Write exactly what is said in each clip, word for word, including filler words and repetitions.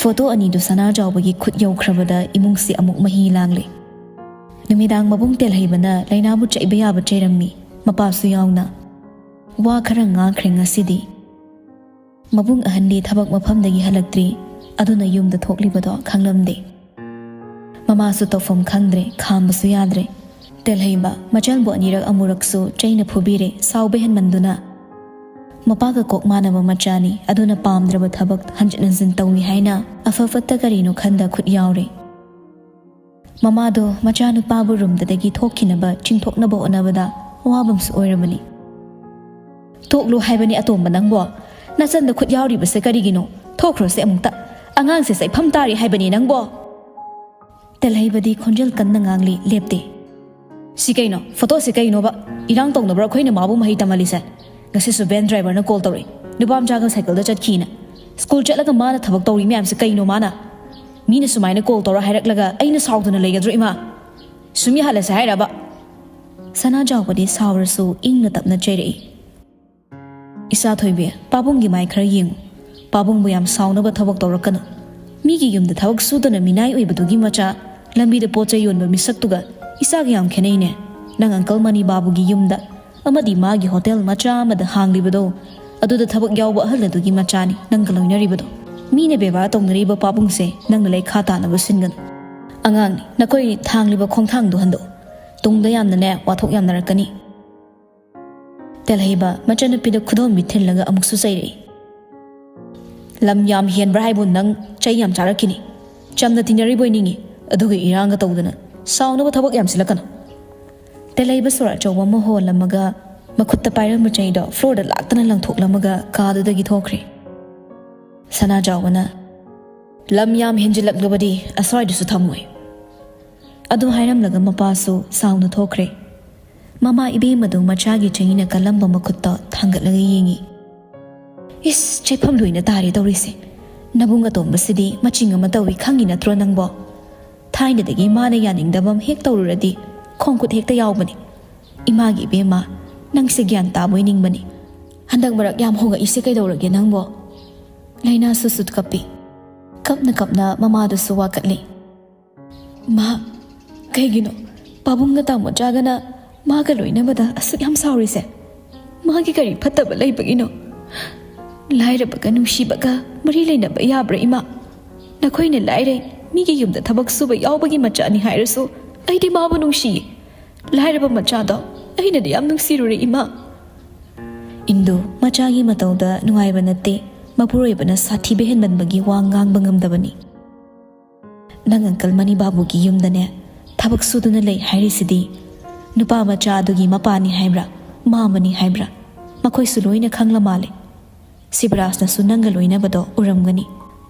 Photo ꯑꯅꯤꯗꯨ ꯁꯅꯥꯖꯥꯎꯕꯒꯤ ꯈꯨꯠ ꯌꯧꯈ꯭ꯔꯕꯗ ꯏꯃꯨꯡꯁꯤ ꯑꯃꯨꯛ ꯃꯍꯤ ꯂꯥꯡꯂꯦ꯫ ꯅꯨꯃꯤꯗꯥꯡ ꯃꯕꯨꯡ ꯇꯦꯜꯍꯩꯕꯅ ꯂꯥꯏꯅꯥꯕꯨ ꯆꯩꯕ ꯌꯥꯕ ꯆꯩꯔꯝꯃꯤ, ꯃꯄꯥꯁꯨ ꯌꯥꯎꯅ꯫ ꯋꯥ ꯈꯔ ꯉꯥꯡꯈ꯭ꯔꯦ ꯉꯁꯤꯗꯤ꯫ ꯃꯕꯨꯡ ꯑꯍꯟꯗꯤ ꯊꯕꯛ ꯃꯐꯝꯗꯒꯤ ꯍꯜꯂꯛꯇ꯭ꯔꯤ, ꯑꯗꯨꯅ ꯌꯨꯝꯗ ꯊꯣꯛꯂꯤꯕꯗꯣ ꯈꯪꯂꯝꯗꯦ꯫ ꯃꯃꯥꯁꯨ ꯇꯧꯐꯝ ꯈꯪꯗ꯭ꯔꯦ, ꯈꯥꯝꯕꯁꯨ ꯌꯥꯗ꯭ꯔꯦ꯫ ꯇꯦꯜꯍꯩꯕ ꯃꯆꯜꯕꯨ ꯑꯅꯤꯔꯛ ꯑꯃꯨꯔꯛꯁꯨ ꯆꯩꯅ ꯐꯨꯕꯤꯔꯦ, ꯁꯥꯎꯕ ꯍꯦꯟꯃꯟꯗꯨꯅ꯫ ꯃꯄꯥꯒ ꯀꯣꯛ ꯃꯥꯟꯅꯕ ꯃꯆꯥꯅꯤ, ꯑꯗꯨꯅ ꯄꯥꯝꯗ꯭ꯔꯕ ꯊꯕꯛ ꯍꯟꯖꯤꯟ ꯍꯟꯖꯤꯟ ꯇꯧꯏ ꯍꯥꯏꯅ ꯑꯐ ꯐꯠꯇ ꯀꯔꯤꯅꯣ ꯈꯟꯗ ꯈꯨꯠ ꯌꯥꯎꯔꯦ꯫ ꯃꯃꯥꯗꯣ ꯃꯆꯥꯅꯨꯄꯥꯕꯨ ꯔꯨꯝꯗꯨꯗꯒꯤ ꯊꯣꯛꯈꯤꯅꯕ ꯆꯤꯡꯊꯣꯛꯅꯕ ꯍꯣꯠꯅꯕꯗ ꯑꯋꯥꯕ ꯑꯃꯁꯨ ꯑꯣꯏꯔꯕꯅꯤ꯫ "ꯊꯣꯛꯂꯨ ꯍꯥꯏꯕꯅꯤ ꯑꯇꯣꯝꯕ ꯅꯪꯕꯣ꯫ ꯅꯆꯟꯗ ꯈꯨꯠ ꯌꯥꯎꯔꯤꯕꯁꯦ ꯀꯔꯤꯒꯤꯅꯣ? ꯊꯣꯛꯈ꯭ꯔꯣꯁꯦ ꯑꯃꯨꯛꯇ꯫ ꯑꯉꯥꯡꯁꯦ ꯆꯩꯐꯝ ꯇꯥꯔꯤ ꯍꯥꯏꯕꯅꯤ ꯅꯪꯕꯣ!" ꯇꯦꯜꯍꯩꯕꯗꯤ ꯈꯣꯟꯖꯦꯜ ꯀꯟꯅ ꯉꯥꯡꯂꯤ, ꯂꯦꯞꯇꯦ꯫ "ꯁꯤ ꯀꯩꯅꯣ? ꯐꯣꯇꯣꯁꯤ ꯀꯩꯅꯣꯕ? ꯏꯔꯥꯡ ꯇꯧꯅꯕ꯭ꯔꯣ ꯑꯩꯈꯣꯏꯅ ꯃꯥꯕꯨ ꯃꯍꯩ ꯇꯝꯍꯜꯂꯤꯁꯦ? ꯉꯁꯤꯁꯨ ꯚꯦꯟ ꯗ꯭ꯔꯥꯏꯚꯔꯅ ꯀꯣꯜ ꯇꯧꯔꯛꯏ, ꯅꯨꯄꯥ ꯃꯆꯥꯒ ꯁꯥꯏꯀꯜꯗ ꯆꯠꯈꯤꯅ꯫ ꯁ꯭ꯀꯨꯜ ꯆꯠꯂꯒ ꯃꯥꯅ ꯊꯕꯛ ꯇꯧꯔꯤ ꯃꯌꯥꯝꯁꯦ ꯀꯩꯅꯣ ꯃꯥꯅ? ꯃꯤꯅ ꯁꯨꯃꯥꯏꯅ ꯀꯣꯜ ꯇꯧꯔ ꯍꯥꯏꯔꯛꯂꯒ ꯑꯩꯅ ꯁꯥꯎꯗꯅ ꯂꯩꯒꯗ꯭ꯔꯣ ꯏꯃꯥ? ꯁꯨꯝ ꯌꯥꯍꯜꯂꯁꯦ ꯍꯥꯏꯔꯕ?" ꯁꯅꯥꯖꯥꯎꯕꯗꯤ ꯁꯥꯎꯔꯁꯨ ꯏꯪꯅ ꯇꯞꯅ ꯆꯩꯔꯛꯏ꯫ "ꯏꯆꯥ ꯊꯣꯏꯕꯤ, ꯄꯥꯕꯨꯡꯒꯤ ꯃꯥꯏ ꯈꯔ ꯌꯦꯡꯉꯨ꯫ ꯄꯥꯕꯨꯡꯕꯨ ꯌꯥꯝ ꯁꯥꯎꯅꯕ ꯊꯕꯛ ꯇꯧꯔꯛꯀꯅꯨ꯫ ꯃꯤꯒꯤ ꯌꯨꯝꯗ ꯊꯕꯛ ꯁꯨꯗꯅ ꯃꯤꯅꯥꯏ ꯑꯣꯏꯕꯗꯨꯒꯤ ꯃꯆꯥ, ꯂꯝꯕꯤꯗ ꯄꯣꯠ ꯆꯩ ꯌꯣꯟꯕ ꯃꯤꯁꯛꯇꯨꯒ ꯏꯆꯥꯒ ꯌꯥꯝ ꯈꯦꯠꯅꯩꯅꯦ꯫ ꯅꯪ ꯑꯪꯀꯜ ꯃꯅꯤ ꯕꯥꯕꯨꯒꯤ ꯌꯨꯝꯗ ꯑꯃꯗꯤ ꯃꯥꯒꯤ ꯍꯣꯇꯦꯜ ꯃꯆꯥ ꯑꯃꯗ ꯍꯥꯡꯂꯤꯕꯗꯣ, ꯑꯗꯨꯗ ꯊꯕꯛ ꯌꯥꯎꯕ ꯑꯍꯜ ꯑꯗꯨꯒꯤ ꯃꯆꯥꯅꯤ ꯅꯪꯒ ꯂꯣꯏꯅꯔꯤꯕꯗꯣ꯫ ꯃꯤꯅ ꯕꯦꯕꯥꯔ ꯇꯧꯅꯔꯤꯕ ꯄꯥꯕꯨꯡꯁꯦ ꯅꯪꯅ ꯂꯩꯈꯥ ꯇꯥꯅꯕ ꯁꯤꯟꯒꯅꯨ꯫ ꯑꯉꯥꯡꯅꯤ, ꯅꯈꯣꯏ ꯊꯥꯡꯂꯤꯕ ꯈꯣꯡꯊꯥꯡꯗꯣ ꯍꯟꯗꯣꯛꯎ꯫ ꯇꯨꯡꯗ ꯌꯥꯝꯅꯅꯦ ꯋꯥꯊꯣꯛ ꯌꯥꯝꯅꯔꯛꯀꯅꯤ꯫" ꯇꯦꯜꯍꯩꯕ ꯃꯆꯟꯅꯨꯄꯤꯗ ꯈꯨꯗꯣꯝꯕꯤ ꯊꯤꯜꯂꯒ ꯑꯃꯨꯛꯁꯨ ꯆꯩꯔꯛꯏ꯫ "ꯂꯝ ꯌꯥꯝ ꯍꯦꯟꯕ꯭ꯔꯥ ꯍꯥꯏꯕꯨ ꯅꯪ ꯆꯩ ꯌꯥꯝ ꯆꯥꯔꯛꯈꯤꯅꯤ꯫ ꯆꯝꯅ ꯇꯤꯟꯅꯔꯤꯕꯣꯏ ꯅꯤꯡꯉꯤ, ꯑꯗꯨꯒ ꯏꯔꯥꯡꯒ ꯇꯧꯗꯅ ꯁꯥꯎꯅꯕ ꯊꯕꯛ ꯌꯥꯝꯁꯤꯜꯂꯛꯀꯅꯨ꯫" ꯇꯦꯜꯍꯩꯕ ꯁꯣꯔ ꯑꯆꯧꯕ ꯑꯃ ꯍꯣꯜꯂꯝꯃꯒ ꯃꯈꯨꯠꯇ ꯄꯥꯏꯔꯝꯕ ꯆꯩꯗꯣ ꯐ꯭ꯂꯣꯔꯗ ꯂꯥꯛꯇꯅ ꯂꯪꯊꯣꯛꯂꯝꯃꯒ ꯀꯥꯗꯨꯗꯒꯤ ꯊꯣꯛꯈ꯭ꯔꯦ꯫ ꯁꯅꯥꯖꯥꯎꯕꯅ, "ꯂꯝ ꯌꯥꯝ ꯍꯦꯟꯖꯤꯜꯂꯛꯂꯕꯗꯤ ꯑꯁ꯭ꯋꯥꯏꯗꯁꯨ ꯊꯝꯃꯣꯏ꯫" ꯑꯗꯨ ꯍꯥꯏꯔꯝꯂꯒ ꯃꯄꯥꯁꯨ ꯁꯥꯎꯅ ꯊꯣꯛꯈ꯭ꯔꯦ꯫ ꯃꯃꯥ ꯏꯕꯦꯝꯃꯗꯨ ꯃꯆꯥꯒꯤ ꯆꯍꯤꯅ ꯀꯜꯂꯝꯕ ꯃꯈꯨꯠꯇ ꯊꯥꯡꯒꯠꯂꯒ ꯌꯦꯡꯉꯤ꯫ "ꯏꯁ, ꯆꯩꯐꯝ ꯂꯣꯏꯅ ꯇꯥꯔꯦ ꯇꯧꯔꯤꯁꯦ꯫ ꯅꯕꯨꯡ ꯑꯇꯣꯝꯕꯁꯤꯗꯤ ꯃꯆꯤꯡ ꯑꯃ ꯇꯧꯏ ꯈꯪꯉꯤ ꯅꯠꯇ꯭ꯔꯣ ꯅꯪꯕꯣ? ꯊꯥꯏꯅꯗꯒꯤ ꯃꯥꯅ ꯌꯥꯅꯤꯡꯗꯕ ꯑꯃ ꯍꯦꯛ ꯇꯧꯔꯨꯔꯗꯤ ꯈꯣꯡ ꯈꯨꯠ ꯍꯦꯛꯇ ꯌꯥꯎꯕꯅꯤ꯫ ꯏꯃꯥꯒꯤ ꯏꯕꯦꯝꯃ, ꯅꯪꯁꯦ ꯒ꯭ꯌꯥꯟ ꯇꯥꯕꯣꯏ ꯅꯤꯡꯕꯅꯤ꯫ ꯍꯟꯗꯛ ꯃꯔꯛ ꯌꯥꯝ ꯍꯣꯡꯉꯛꯏꯁꯦ ꯀꯩꯗꯧꯔꯒꯦ ꯅꯪꯕꯣ?" ꯂꯥꯏꯅꯥꯁꯨ ꯁꯨꯠ ꯀꯞꯄꯤ꯫ ꯀꯞꯅ ꯀꯞꯅ ꯃꯃꯥꯗꯨꯁꯨ ꯋꯥꯀꯠꯂꯤ꯫ "ꯃꯥ, ꯀꯩꯒꯤꯅꯣ ꯄꯥꯕꯨꯡꯒ ꯇꯥꯃꯣꯆꯥꯒꯅ ꯃꯥꯒ ꯂꯣꯏꯅꯕꯗ ꯑꯁꯨꯛ ꯌꯥꯝ ꯁꯥꯎꯔꯤꯁꯦ? ꯃꯥꯒꯤ ꯀꯔꯤ ꯐꯠꯇꯕ ꯂꯩꯕꯒꯤꯅꯣ? ꯂꯥꯏꯔꯕꯒ ꯅꯨꯡꯁꯤꯕꯒ ꯃꯔꯤ ꯂꯩꯅꯕ ꯌꯥꯕ꯭ꯔꯥ, ꯏꯃꯥ? ꯅꯈꯣꯏꯅ ꯂꯥꯏꯔꯩ, ꯃꯤꯒꯤ ꯌꯨꯝꯗ ꯊꯕꯛ ꯁꯨꯕ ꯌꯥꯎꯕꯒꯤ ꯃꯆꯥꯅꯤ ꯍꯥꯏꯔꯁꯨ, ꯑꯩꯗꯤ ꯃꯥꯕꯨ ꯅꯨꯡꯁꯤꯌꯦ꯫ ꯂꯥꯏꯔꯕ ꯃꯆꯥꯗꯣ ꯑꯩꯅꯗꯤ ꯌꯥꯝ ꯅꯨꯡꯁꯤꯔꯨꯔꯦ, ꯏꯃꯥ꯫" ꯏꯟꯗꯨ ꯃꯆꯥꯒꯤ ꯃꯇꯧꯗ ꯅꯨꯡꯉꯥꯏꯕ ꯅꯠꯇꯦ, ꯃꯄꯨꯔꯣꯏꯕꯅ ꯁꯥꯊꯤꯕ ꯍꯦꯟꯃꯟꯕꯒꯤ ꯋꯥ ꯉꯥꯡꯕ ꯉꯝꯗꯕꯅꯤ꯫ "ꯅꯪ ꯑꯪꯀꯜ ꯃꯅꯤ ꯕꯥꯕꯨꯒꯤ ꯌꯨꯝꯗꯅꯦ ꯊꯕꯛ ꯁꯨꯗꯨꯅ ꯂꯩ ꯍꯥꯏꯔꯤꯁꯤꯗꯤ, ꯅꯨꯄꯥ ꯃꯆꯥ ꯑꯗꯨꯒꯤ ꯃꯄꯥꯅꯤ ꯍꯥꯏꯕ꯭ꯔꯥ, ꯃꯥꯃꯅꯤ ꯍꯥꯏꯕ꯭ꯔꯥ? ꯃꯈꯣꯏꯁꯨ ꯂꯣꯏꯅ ꯈꯪꯂ ꯃꯥꯜꯂꯦ꯫ ꯁꯤꯕꯔꯥꯖꯅꯁꯨ ꯅꯪꯒ ꯂꯣꯏꯅꯕꯗꯣ ꯎꯔꯝꯒꯅꯤ꯫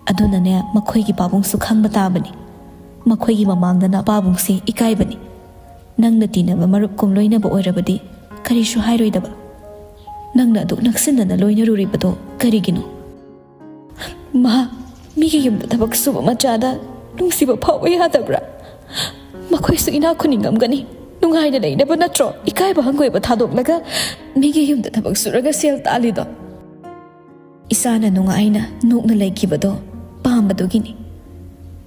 ꯑꯗꯨꯅꯅꯦ, ꯃꯈꯣꯏꯒꯤ ꯄꯥꯕꯨꯡꯁꯨ ꯈꯪꯕ ꯇꯥꯕꯅꯤ꯫ ꯃꯈꯣꯏꯒꯤ ꯃꯃꯥꯡꯗꯅ ꯄꯥꯕꯨꯡꯁꯦ ꯏꯀꯥꯏꯕꯅꯤ꯫ ꯅꯪꯅ ꯇꯤꯟꯅꯕ ꯃꯔꯨꯞ ꯀꯨꯝ ꯂꯣꯏꯅꯕ ꯑꯣꯏꯔꯕꯗꯤ ꯀꯔꯤꯁꯨ ꯍꯥꯏꯔꯣꯏꯗꯕ꯫ ꯅꯪꯅ ꯑꯗꯨꯛ ꯅꯛꯁꯤꯟꯅꯅ ꯂꯣꯏꯅꯔꯨꯔꯤꯕꯗꯣ ꯀꯔꯤꯒꯤꯅꯣ?" "ꯃꯥ, ꯃꯤꯒꯤ ꯌꯨꯝꯗ ꯊꯕꯛ ꯁꯨꯕ ꯃꯆꯥꯗ ꯅꯨꯡꯁꯤꯕ ꯐꯥꯎꯕ ꯌꯥꯗꯕ꯭ꯔꯥ? ꯃꯈꯣꯏꯁꯨ ꯏꯅꯥꯛ ꯈꯨꯟꯅꯤꯡꯉꯝꯒꯅꯤ꯫ ꯅꯨꯡꯉꯥꯏꯅ ꯂꯩꯅꯕ ꯅꯠꯇ꯭ꯔꯣ ꯏꯀꯥꯏꯕ ꯍꯪꯒꯣꯏꯕ ꯊꯥꯗꯣꯛꯂꯒ ꯃꯤꯒꯤ ꯌꯨꯝꯗ ꯊꯕꯛ ꯁꯨꯔꯒ ꯁꯦꯜ ꯇꯥꯜꯂꯤꯗꯣ?" "ꯏꯆꯥꯅ ꯅꯨꯡꯉꯥꯏꯅ ꯅꯣꯛꯅ ꯂꯩꯈꯤꯕꯗꯣ ꯄꯥꯝꯕꯗꯨꯒꯤꯅꯤ꯫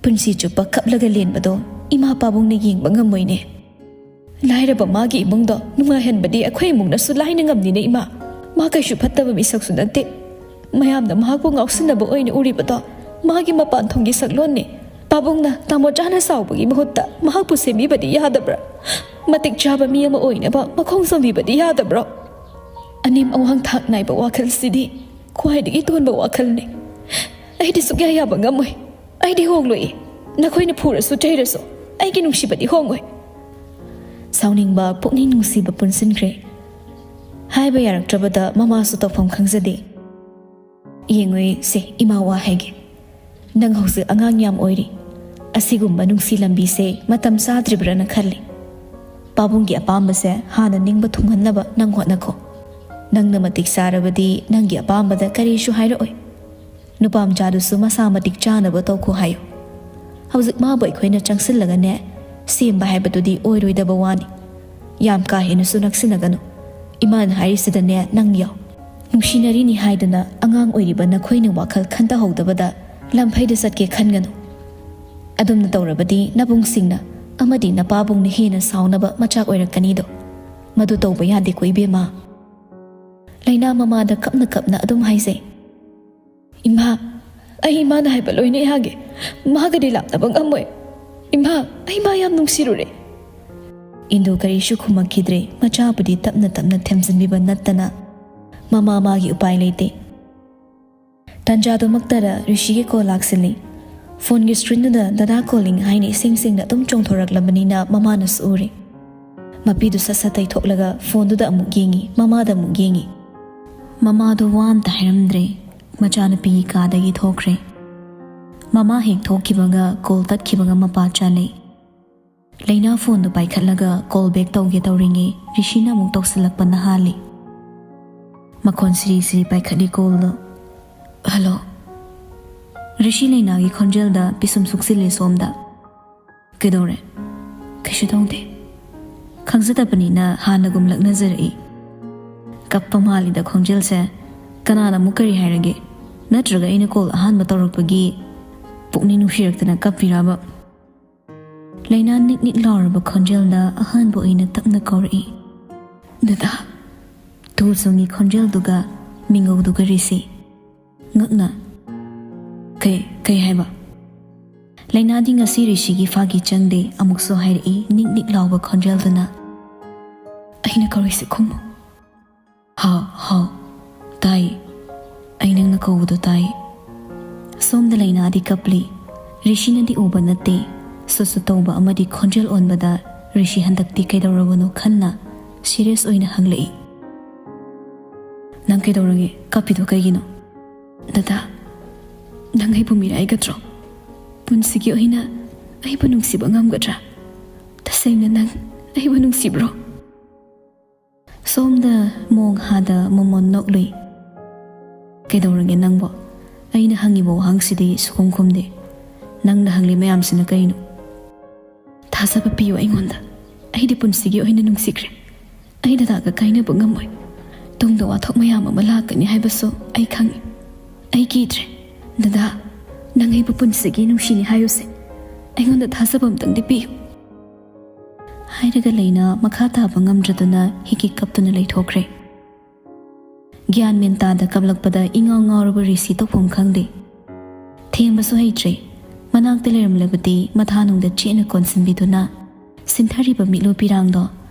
ꯄꯨꯟꯁꯤ ꯆꯨꯞꯄ ꯀꯞꯂꯒ ꯂꯦꯟꯕꯗꯣ ꯏꯃꯥ ꯄꯥꯕꯨꯡꯅ ꯌꯦꯡꯕ ꯉꯝꯃꯣꯏꯅꯦ꯫ ꯂꯥꯏꯔꯕ ꯃꯥꯒꯤ ꯏꯃꯨꯡꯗꯣ ꯅꯨꯡꯉꯥꯏꯍꯟꯕꯗꯤ ꯑꯩꯈꯣꯏ ꯏꯃꯨꯡꯅꯁꯨ ꯂꯥꯏꯅ ꯉꯝꯅꯤꯅꯦ, ꯏꯃꯥ꯫ ꯃꯥ ꯀꯩꯁꯨ ꯐꯠꯇꯕ ꯃꯤꯁꯛꯁꯨ ꯅꯠꯇꯦ꯫ ꯃꯌꯥꯝꯅ ꯃꯍꯥꯛꯄꯨ ꯉꯥꯎꯁꯤꯟꯅꯕ ꯑꯣꯏꯅ ꯎꯔꯤꯕꯗꯣ ꯃꯥꯒꯤ ꯃꯄꯥꯟ ꯊꯣꯡꯒꯤ ꯁꯛꯂꯣꯟꯅꯤ꯫ ꯄꯥꯕꯨꯡꯅ ꯇꯥꯃꯣꯆꯥꯅ ꯁꯥꯎꯕꯒꯤ ꯃꯍꯨꯠꯇ ꯃꯍꯥꯛꯄꯨ ꯁꯦꯝꯕꯤꯕꯗꯤ ꯌꯥꯗꯕ꯭ꯔꯥ? ꯃꯇꯤꯛ ꯆꯥꯕ ꯃꯤ ꯑꯃ ꯑꯣꯏꯅꯕ ꯃꯈꯣꯡ ꯁꯣꯝꯕꯤꯕꯗꯤ ꯌꯥꯗꯕ꯭ꯔꯣ? ꯑꯅꯦꯝ ꯑꯋꯥꯡ ꯊꯥꯛ ꯅꯥꯏꯕ ꯋꯥꯈꯜꯁꯤꯗꯤ ꯈ꯭ꯋꯥꯏꯗꯒꯤ ꯇꯣꯟꯕ ꯋꯥꯈꯜꯅꯤ꯫ ꯑꯩꯗꯤ ꯁꯨꯛꯌꯥ ꯌꯥꯕ ꯉꯝꯃꯣꯏ꯫ ꯑꯩꯗꯤ ꯍꯣꯡꯂꯣꯏꯌꯦ꯫ ꯅꯈꯣꯏꯅ ꯐꯨꯔꯁꯨ ꯆꯩꯔꯁꯨ ꯑꯩꯒꯤ ꯅꯨꯡꯁꯤꯕꯗꯤ ꯍꯣꯡꯉꯣꯏ꯫" ꯁꯥꯎꯅꯤꯡꯕ ꯄꯨꯛꯅꯤꯡ ꯅꯨꯡꯁꯤꯕ ꯄꯨꯟꯁꯤꯟꯈ꯭ꯔꯦ꯫ ꯍꯥꯏꯕ ꯌꯥꯔꯛꯇ꯭ꯔꯕꯗ ꯃꯃꯥꯁꯨ ꯇꯧꯐꯝ ꯈꯪꯖꯗꯦ꯫ "ꯌꯦꯡꯉꯨꯏ ꯁꯦ, ꯏꯃꯥ ꯋꯥ ꯍꯥꯏꯒꯦ꯫ ꯅꯪ ꯍꯧꯖꯤꯛ ꯑꯉꯥꯡ ꯌꯥꯝ ꯑꯣꯏꯔꯤ꯫ ꯑꯁꯤꯒꯨꯝꯕ ꯅꯨꯡꯁꯤ ꯂꯝꯕꯤꯁꯦ ꯃꯇꯝ ꯆꯥꯗ꯭ꯔꯤꯕ꯭ꯔꯥꯅ ꯈꯜꯂꯤ꯫ ꯄꯥꯕꯨꯡꯒꯤ ꯑꯄꯥꯝꯕꯁꯦ ꯍꯥꯟꯅ ꯅꯤꯡꯕ ꯊꯨꯡꯍꯟꯅꯕ ꯅꯪ ꯍꯣꯠꯅꯈꯣ꯫ ꯅꯪꯅ ꯃꯇꯤꯛ ꯆꯥꯔꯕꯗꯤ ꯅꯪꯒꯤ ꯑꯄꯥꯝꯕꯗ ꯀꯔꯤꯁꯨ ꯍꯥꯏꯔꯛꯑꯣꯏ꯫ ꯅꯨꯄꯥ ꯃꯆꯥꯗꯨꯁꯨ ꯃꯁꯥ ꯃꯇꯤꯛ ꯆꯥꯅꯕ ꯇꯧꯈꯣ ꯍꯥꯏꯌꯨ꯫ ꯍꯧꯖꯤꯛ ꯃꯥꯕꯨ ꯑꯩꯈꯣꯏꯅ ꯆꯪꯁꯤꯜꯂꯒꯅꯦ ꯁꯦꯝꯕ ꯍꯥꯏꯕꯗꯨꯗꯤ ꯑꯣꯏꯔꯣꯏꯗꯕ ꯋꯥꯅꯤ꯫ ꯌꯥꯝ ꯀꯥ ꯍꯦꯟꯅꯁꯨ ꯅꯛꯁꯤꯟꯅꯒꯅꯨ꯫ ꯏꯃꯥꯅ ꯍꯥꯏꯔꯤꯁꯤꯗꯅꯦ ꯅꯪ ꯌꯥꯎ꯫ ꯅꯨꯡꯁꯤꯅꯔꯤꯅꯤ ꯍꯥꯏꯗꯅ ꯑꯉꯥꯡ ꯑꯣꯏꯔꯤꯕ ꯅꯈꯣꯏꯅ ꯋꯥꯈꯜ ꯈꯟꯊꯍꯧꯗꯕꯗ ꯂꯝꯐꯩꯗ ꯆꯠꯀꯦ ꯈꯟꯒꯅꯨ꯫ ꯑꯗꯨꯝꯅ ꯇꯧꯔꯕꯗꯤ ꯅꯕꯨꯡꯁꯤꯡꯅ ꯑꯃꯗꯤ ꯅꯄꯥꯕꯨꯡꯅ ꯍꯦꯟꯅ ꯁꯥꯎꯅꯕ ꯃꯆꯥꯛ ꯑꯣꯏꯔꯛꯀꯅꯤꯗꯣ꯫ ꯃꯗꯨ ꯇꯧꯕ ꯌꯥꯗꯦꯀꯣ ꯏꯕꯦꯝꯃ꯫ ꯂꯩꯅꯥ ꯃꯃꯥꯗ ꯀꯞꯅ ꯀꯞꯅ ꯑꯗꯨꯝ ꯍꯥꯏꯖꯩ꯫ "ꯏꯃꯥ, ꯑꯩ ꯏꯃꯥꯅ ꯍꯥꯏꯕ ꯂꯣꯏꯅ ꯌꯥꯒꯦ꯫ ꯃꯥꯒꯗꯤ ꯂꯥꯞꯅꯕ ꯉꯝꯃꯣꯏ꯫ ꯏꯃꯥ, ꯑꯩ ꯃꯥ ꯌꯥꯝ ꯅꯨꯡꯁꯤꯔꯨꯔꯦ꯫" ꯏꯟꯗꯨ ꯀꯔꯤꯁꯨ ꯈꯨꯝꯃꯛꯈꯤꯗ꯭ꯔꯦ꯫ ꯃꯆꯥꯕꯨꯗꯤ ꯇꯞꯅ ꯇꯞꯅ ꯊꯦꯝꯖꯤꯟꯕꯤꯕ ꯅꯠꯇꯅ ꯃꯃꯥ ꯃꯥꯒꯤ ꯎꯄꯥꯏ ꯂꯩꯇꯦ꯫ ꯇꯟꯖꯥꯗꯨꯃꯛꯇꯗ ꯔꯤꯁꯤꯒꯤ ꯀꯣꯜ ꯂꯥꯛꯁꯤꯜꯂꯤ꯫ ꯐꯣꯟꯒꯤ ꯁ꯭ꯀ꯭ꯔꯤꯟꯗꯨꯗ "ꯗꯗꯥ ꯀꯣꯂꯤꯡ" ꯍꯥꯏꯅ ꯏꯁꯦꯡ ꯁꯦꯡꯅ ꯑꯗꯨꯝ ꯆꯣꯡꯊꯣꯔꯛꯂꯕꯅꯤꯅ ꯃꯃꯥꯅꯁꯨ ꯎꯔꯦ꯫ ꯃꯄꯤꯗꯨ ꯁꯠ ꯁꯠ ꯇꯩꯊꯣꯛꯂꯒ ꯐꯣꯟꯗꯨꯗ ꯑꯃꯨꯛ ꯌꯦꯡꯉꯤ, ꯃꯃꯥꯗ ꯑꯃꯨꯛ ꯌꯦꯡꯉꯤ꯫ ꯃꯃꯥꯗꯨ ꯋꯥ ꯑꯝꯇ ꯍꯥꯏꯔꯝꯗ꯭ꯔꯦ꯫ ꯃꯆꯥꯅꯨꯄꯤꯒꯤ ꯀꯥꯗꯒꯤ ꯊꯣꯛꯈ꯭ꯔꯦ꯫ ꯃꯃꯥ ꯍꯦꯛ ꯊꯣꯛꯈꯤꯕꯒ ꯀꯣꯜ ꯇꯠꯈꯤꯕꯒ ꯃꯄꯥ ꯆꯥꯅꯩ꯫ ꯂꯩꯅꯥ ꯐꯣꯟꯗꯨ ꯄꯥꯏꯈꯠꯂꯒ ꯀꯣꯜ ꯕꯦꯛ ꯇꯧꯒꯦ ꯇꯧꯔꯤꯉꯩ ꯔꯤꯁꯤꯅ ꯑꯃꯨꯛ ꯇꯧꯁꯤꯜꯂꯛꯄꯅ ꯍꯥꯜꯂꯤ꯫ ꯃꯈꯣꯟ ꯁꯤꯔꯤ ꯁꯤꯔꯤ ꯄꯥꯏꯈꯠꯂꯤ ꯀꯣꯜꯗꯣ꯫ "ꯍꯜꯂꯣ꯫" ꯔꯤꯁꯤ ꯂꯩꯅꯥꯒꯤ ꯈꯣꯟꯖꯦꯜꯗ ꯄꯤꯁꯨꯝ ꯁꯨꯛꯆꯤꯜꯂꯦ ꯁꯣꯝꯗ꯫ "ꯀꯩꯗꯧꯔꯦ?" "ꯀꯩꯁꯨ ꯇꯧꯗꯦ꯫" ꯈꯪꯖꯗꯕꯅꯤꯅ ꯍꯥꯟꯅꯒꯨꯝ ꯂꯛꯅꯖꯔꯛꯏ꯫ ꯀꯞꯄ ꯃꯥꯜꯂꯤꯗ ꯈꯣꯟꯖꯦꯜꯁꯦ꯫ ꯀꯅꯥꯅ ꯑꯃꯨꯛ ꯀꯔꯤ ꯍꯥꯏꯔꯒꯦ? ꯅꯠꯇ꯭ꯔꯒ ꯑꯩꯅ ꯀꯣꯜ ꯑꯍꯥꯟꯕ ꯇꯧꯔꯛꯄꯒꯤ ꯄꯨꯛꯅꯤꯡ ꯅꯨꯡꯁꯤꯔꯛꯇꯅ ꯀꯞꯄꯤꯔꯕ? ꯂꯩꯅꯥ ꯅꯤꯛ ꯅꯤꯛ ꯂꯥꯎꯔꯕ ꯈꯣꯟꯖꯦꯜꯗ ꯑꯍꯥꯟꯕ ꯑꯣꯏꯅ ꯇꯞꯅ ꯀꯧꯔꯛꯏ꯫ "ꯗꯗꯥ꯫" ꯇꯨ ꯆꯣꯡꯉꯤ ꯈꯣꯟꯖꯦꯜꯗꯨꯒ ꯃꯤꯉꯧꯗꯨꯒ ꯔꯤꯁꯤ꯫ ꯉꯛꯅ, "ꯀꯩ, ꯀꯩ ꯍꯥꯏꯕ?" ꯂꯩꯅꯥꯗꯤ ꯉꯁꯤ ꯔꯤꯁꯤꯒꯤ ꯐꯥꯒꯤ ꯆꯪꯗꯦ, ꯑꯃꯨꯛꯁꯨ ꯍꯥꯏꯔꯛꯏ ꯅꯤꯛ ꯅꯤꯛ ꯂꯥꯎꯕ ꯈꯣꯟꯖꯦꯜꯗꯨꯅ꯫ "ꯑꯩꯅ ꯀꯧꯔꯤꯁꯦ ꯈꯨꯝꯃꯨ꯫" "ꯍꯥꯎ, ꯍꯥꯎ, ꯇꯥꯏ꯫ ꯑꯩ ꯅꯪꯅ ꯀꯧꯕꯗꯣ ꯇꯥꯏ꯫" ꯁꯣꯝꯗ ꯂꯩꯅꯥꯗꯤ ꯀꯞꯂꯤ꯫ ꯔꯤꯁꯤꯅꯗꯤ ꯎꯕ ꯅꯠꯇꯦ꯫ ꯁꯨꯠ ꯁꯨꯠ ꯇꯧꯕ ꯑꯃꯗꯤ ꯈꯣꯟꯖꯦꯜ ꯑꯣꯟꯕꯗ ꯔꯤꯁꯤ ꯍꯟꯗꯛꯇꯤ ꯀꯩꯗꯧꯔꯕꯅꯣ ꯈꯟꯅ ꯁꯤꯔꯤꯌꯁ ꯑꯣꯏꯅ ꯍꯪꯂꯛꯏ꯫ "ꯅꯪ ꯀꯩꯗꯧꯔꯒꯦ? ꯀꯞꯄꯤꯗꯣ ꯀꯩꯒꯤꯅꯣ?" "ꯗꯗꯥ, ꯅꯪ ꯑꯩꯕꯨ ꯃꯤꯔꯥꯏꯒꯗ꯭ꯔꯣ? ꯄꯨꯟꯁꯤꯒꯤ ꯑꯣꯏꯅ ꯑꯩꯕꯨ ꯅꯨꯡꯁꯤꯕ ꯉꯝꯒꯗ꯭ꯔꯥ? ꯇꯁꯦꯡꯅ ꯅꯪ ꯑꯩꯕꯨ ꯅꯨꯡꯁꯤꯕ꯭ꯔꯣ?" ꯁꯣꯝꯗ ꯃꯣꯡ ꯍꯥꯗ ꯃꯣꯃꯣꯟ ꯅꯣꯛꯂꯨꯏ꯫ "ꯀꯩꯗꯧꯔꯒꯦ ꯅꯪꯕꯣ? ꯑꯩꯅ ꯍꯪꯉꯤꯕ ꯋꯥꯍꯪꯁꯤꯗꯤ ꯁꯨꯈꯨꯝ ꯈꯨꯝꯗꯦ꯫ ꯅꯪꯅ ꯍꯪꯂꯤ ꯃꯌꯥꯝꯁꯤꯅ ꯀꯩꯅꯣ?" "ꯊꯥꯖꯕ ꯄꯤꯌꯨ ꯑꯩꯉꯣꯟꯗ꯫ ꯑꯩꯗꯤ ꯄꯨꯟꯁꯤꯒꯤ ꯑꯣꯏꯅ ꯅꯨꯡꯁꯤꯈ꯭ꯔꯦ꯫ ꯑꯩ ꯗꯗꯥꯒ ꯀꯥꯏꯅꯕ ꯉꯝꯃꯣꯏ꯫ ꯇꯨꯡꯗ ꯋꯥꯊꯣꯛ ꯃꯌꯥꯝ ꯑꯃ ꯂꯥꯛꯀꯅꯤ ꯍꯥꯏꯕꯁꯨ ꯑꯩ ꯈꯪꯉꯤ꯫ ꯑꯩ ꯀꯤꯗ꯭ꯔꯦ꯫ ꯗꯗꯥ, "ꯅꯪ ꯑꯩꯕꯨ ꯄꯨꯟꯁꯤꯒꯤ ꯅꯨꯡꯁꯤꯅꯤ ꯍꯥꯏꯌꯨꯁꯦ꯫ ꯑꯩꯉꯣꯟꯗ ꯊꯥꯖꯕ ꯑꯝꯇꯪꯗꯤ ꯄꯤꯌꯨ"꯫ ꯍꯥꯏꯔꯒ ꯂꯩꯅꯥ ꯃꯈꯥ ꯇꯥꯕ ꯉꯝꯗ꯭ꯔꯗꯨꯅ ꯍꯤꯛ ꯍꯤꯛ ꯀꯞꯇꯨꯅ ꯂꯩꯊꯣꯛꯈ꯭ꯔꯦ꯫ ꯒ꯭ꯌꯥꯟ ꯃꯦꯟ ꯇꯥꯗ ꯀꯞꯂꯛꯄꯗ ꯏꯉꯥꯎ ꯉꯥꯎꯔꯕ ꯔꯤꯁꯤ ꯇꯧꯐꯝ ꯈꯪꯗꯦ꯫ ꯊꯦꯝꯕꯁꯨ ꯍꯩꯇ꯭ꯔꯦ꯫ ꯃꯅꯥꯛꯇ ꯂꯩꯔꯝꯂꯕꯗꯤ ꯃꯊꯥꯅꯨꯡꯗ ꯆꯦꯠꯅ ꯀꯣꯟꯁꯤꯟꯕꯤꯗꯨꯅ ꯁꯤꯟꯊꯔꯤꯕ ꯃꯤꯠꯂꯨ ꯄꯤꯔꯥꯡꯗꯣ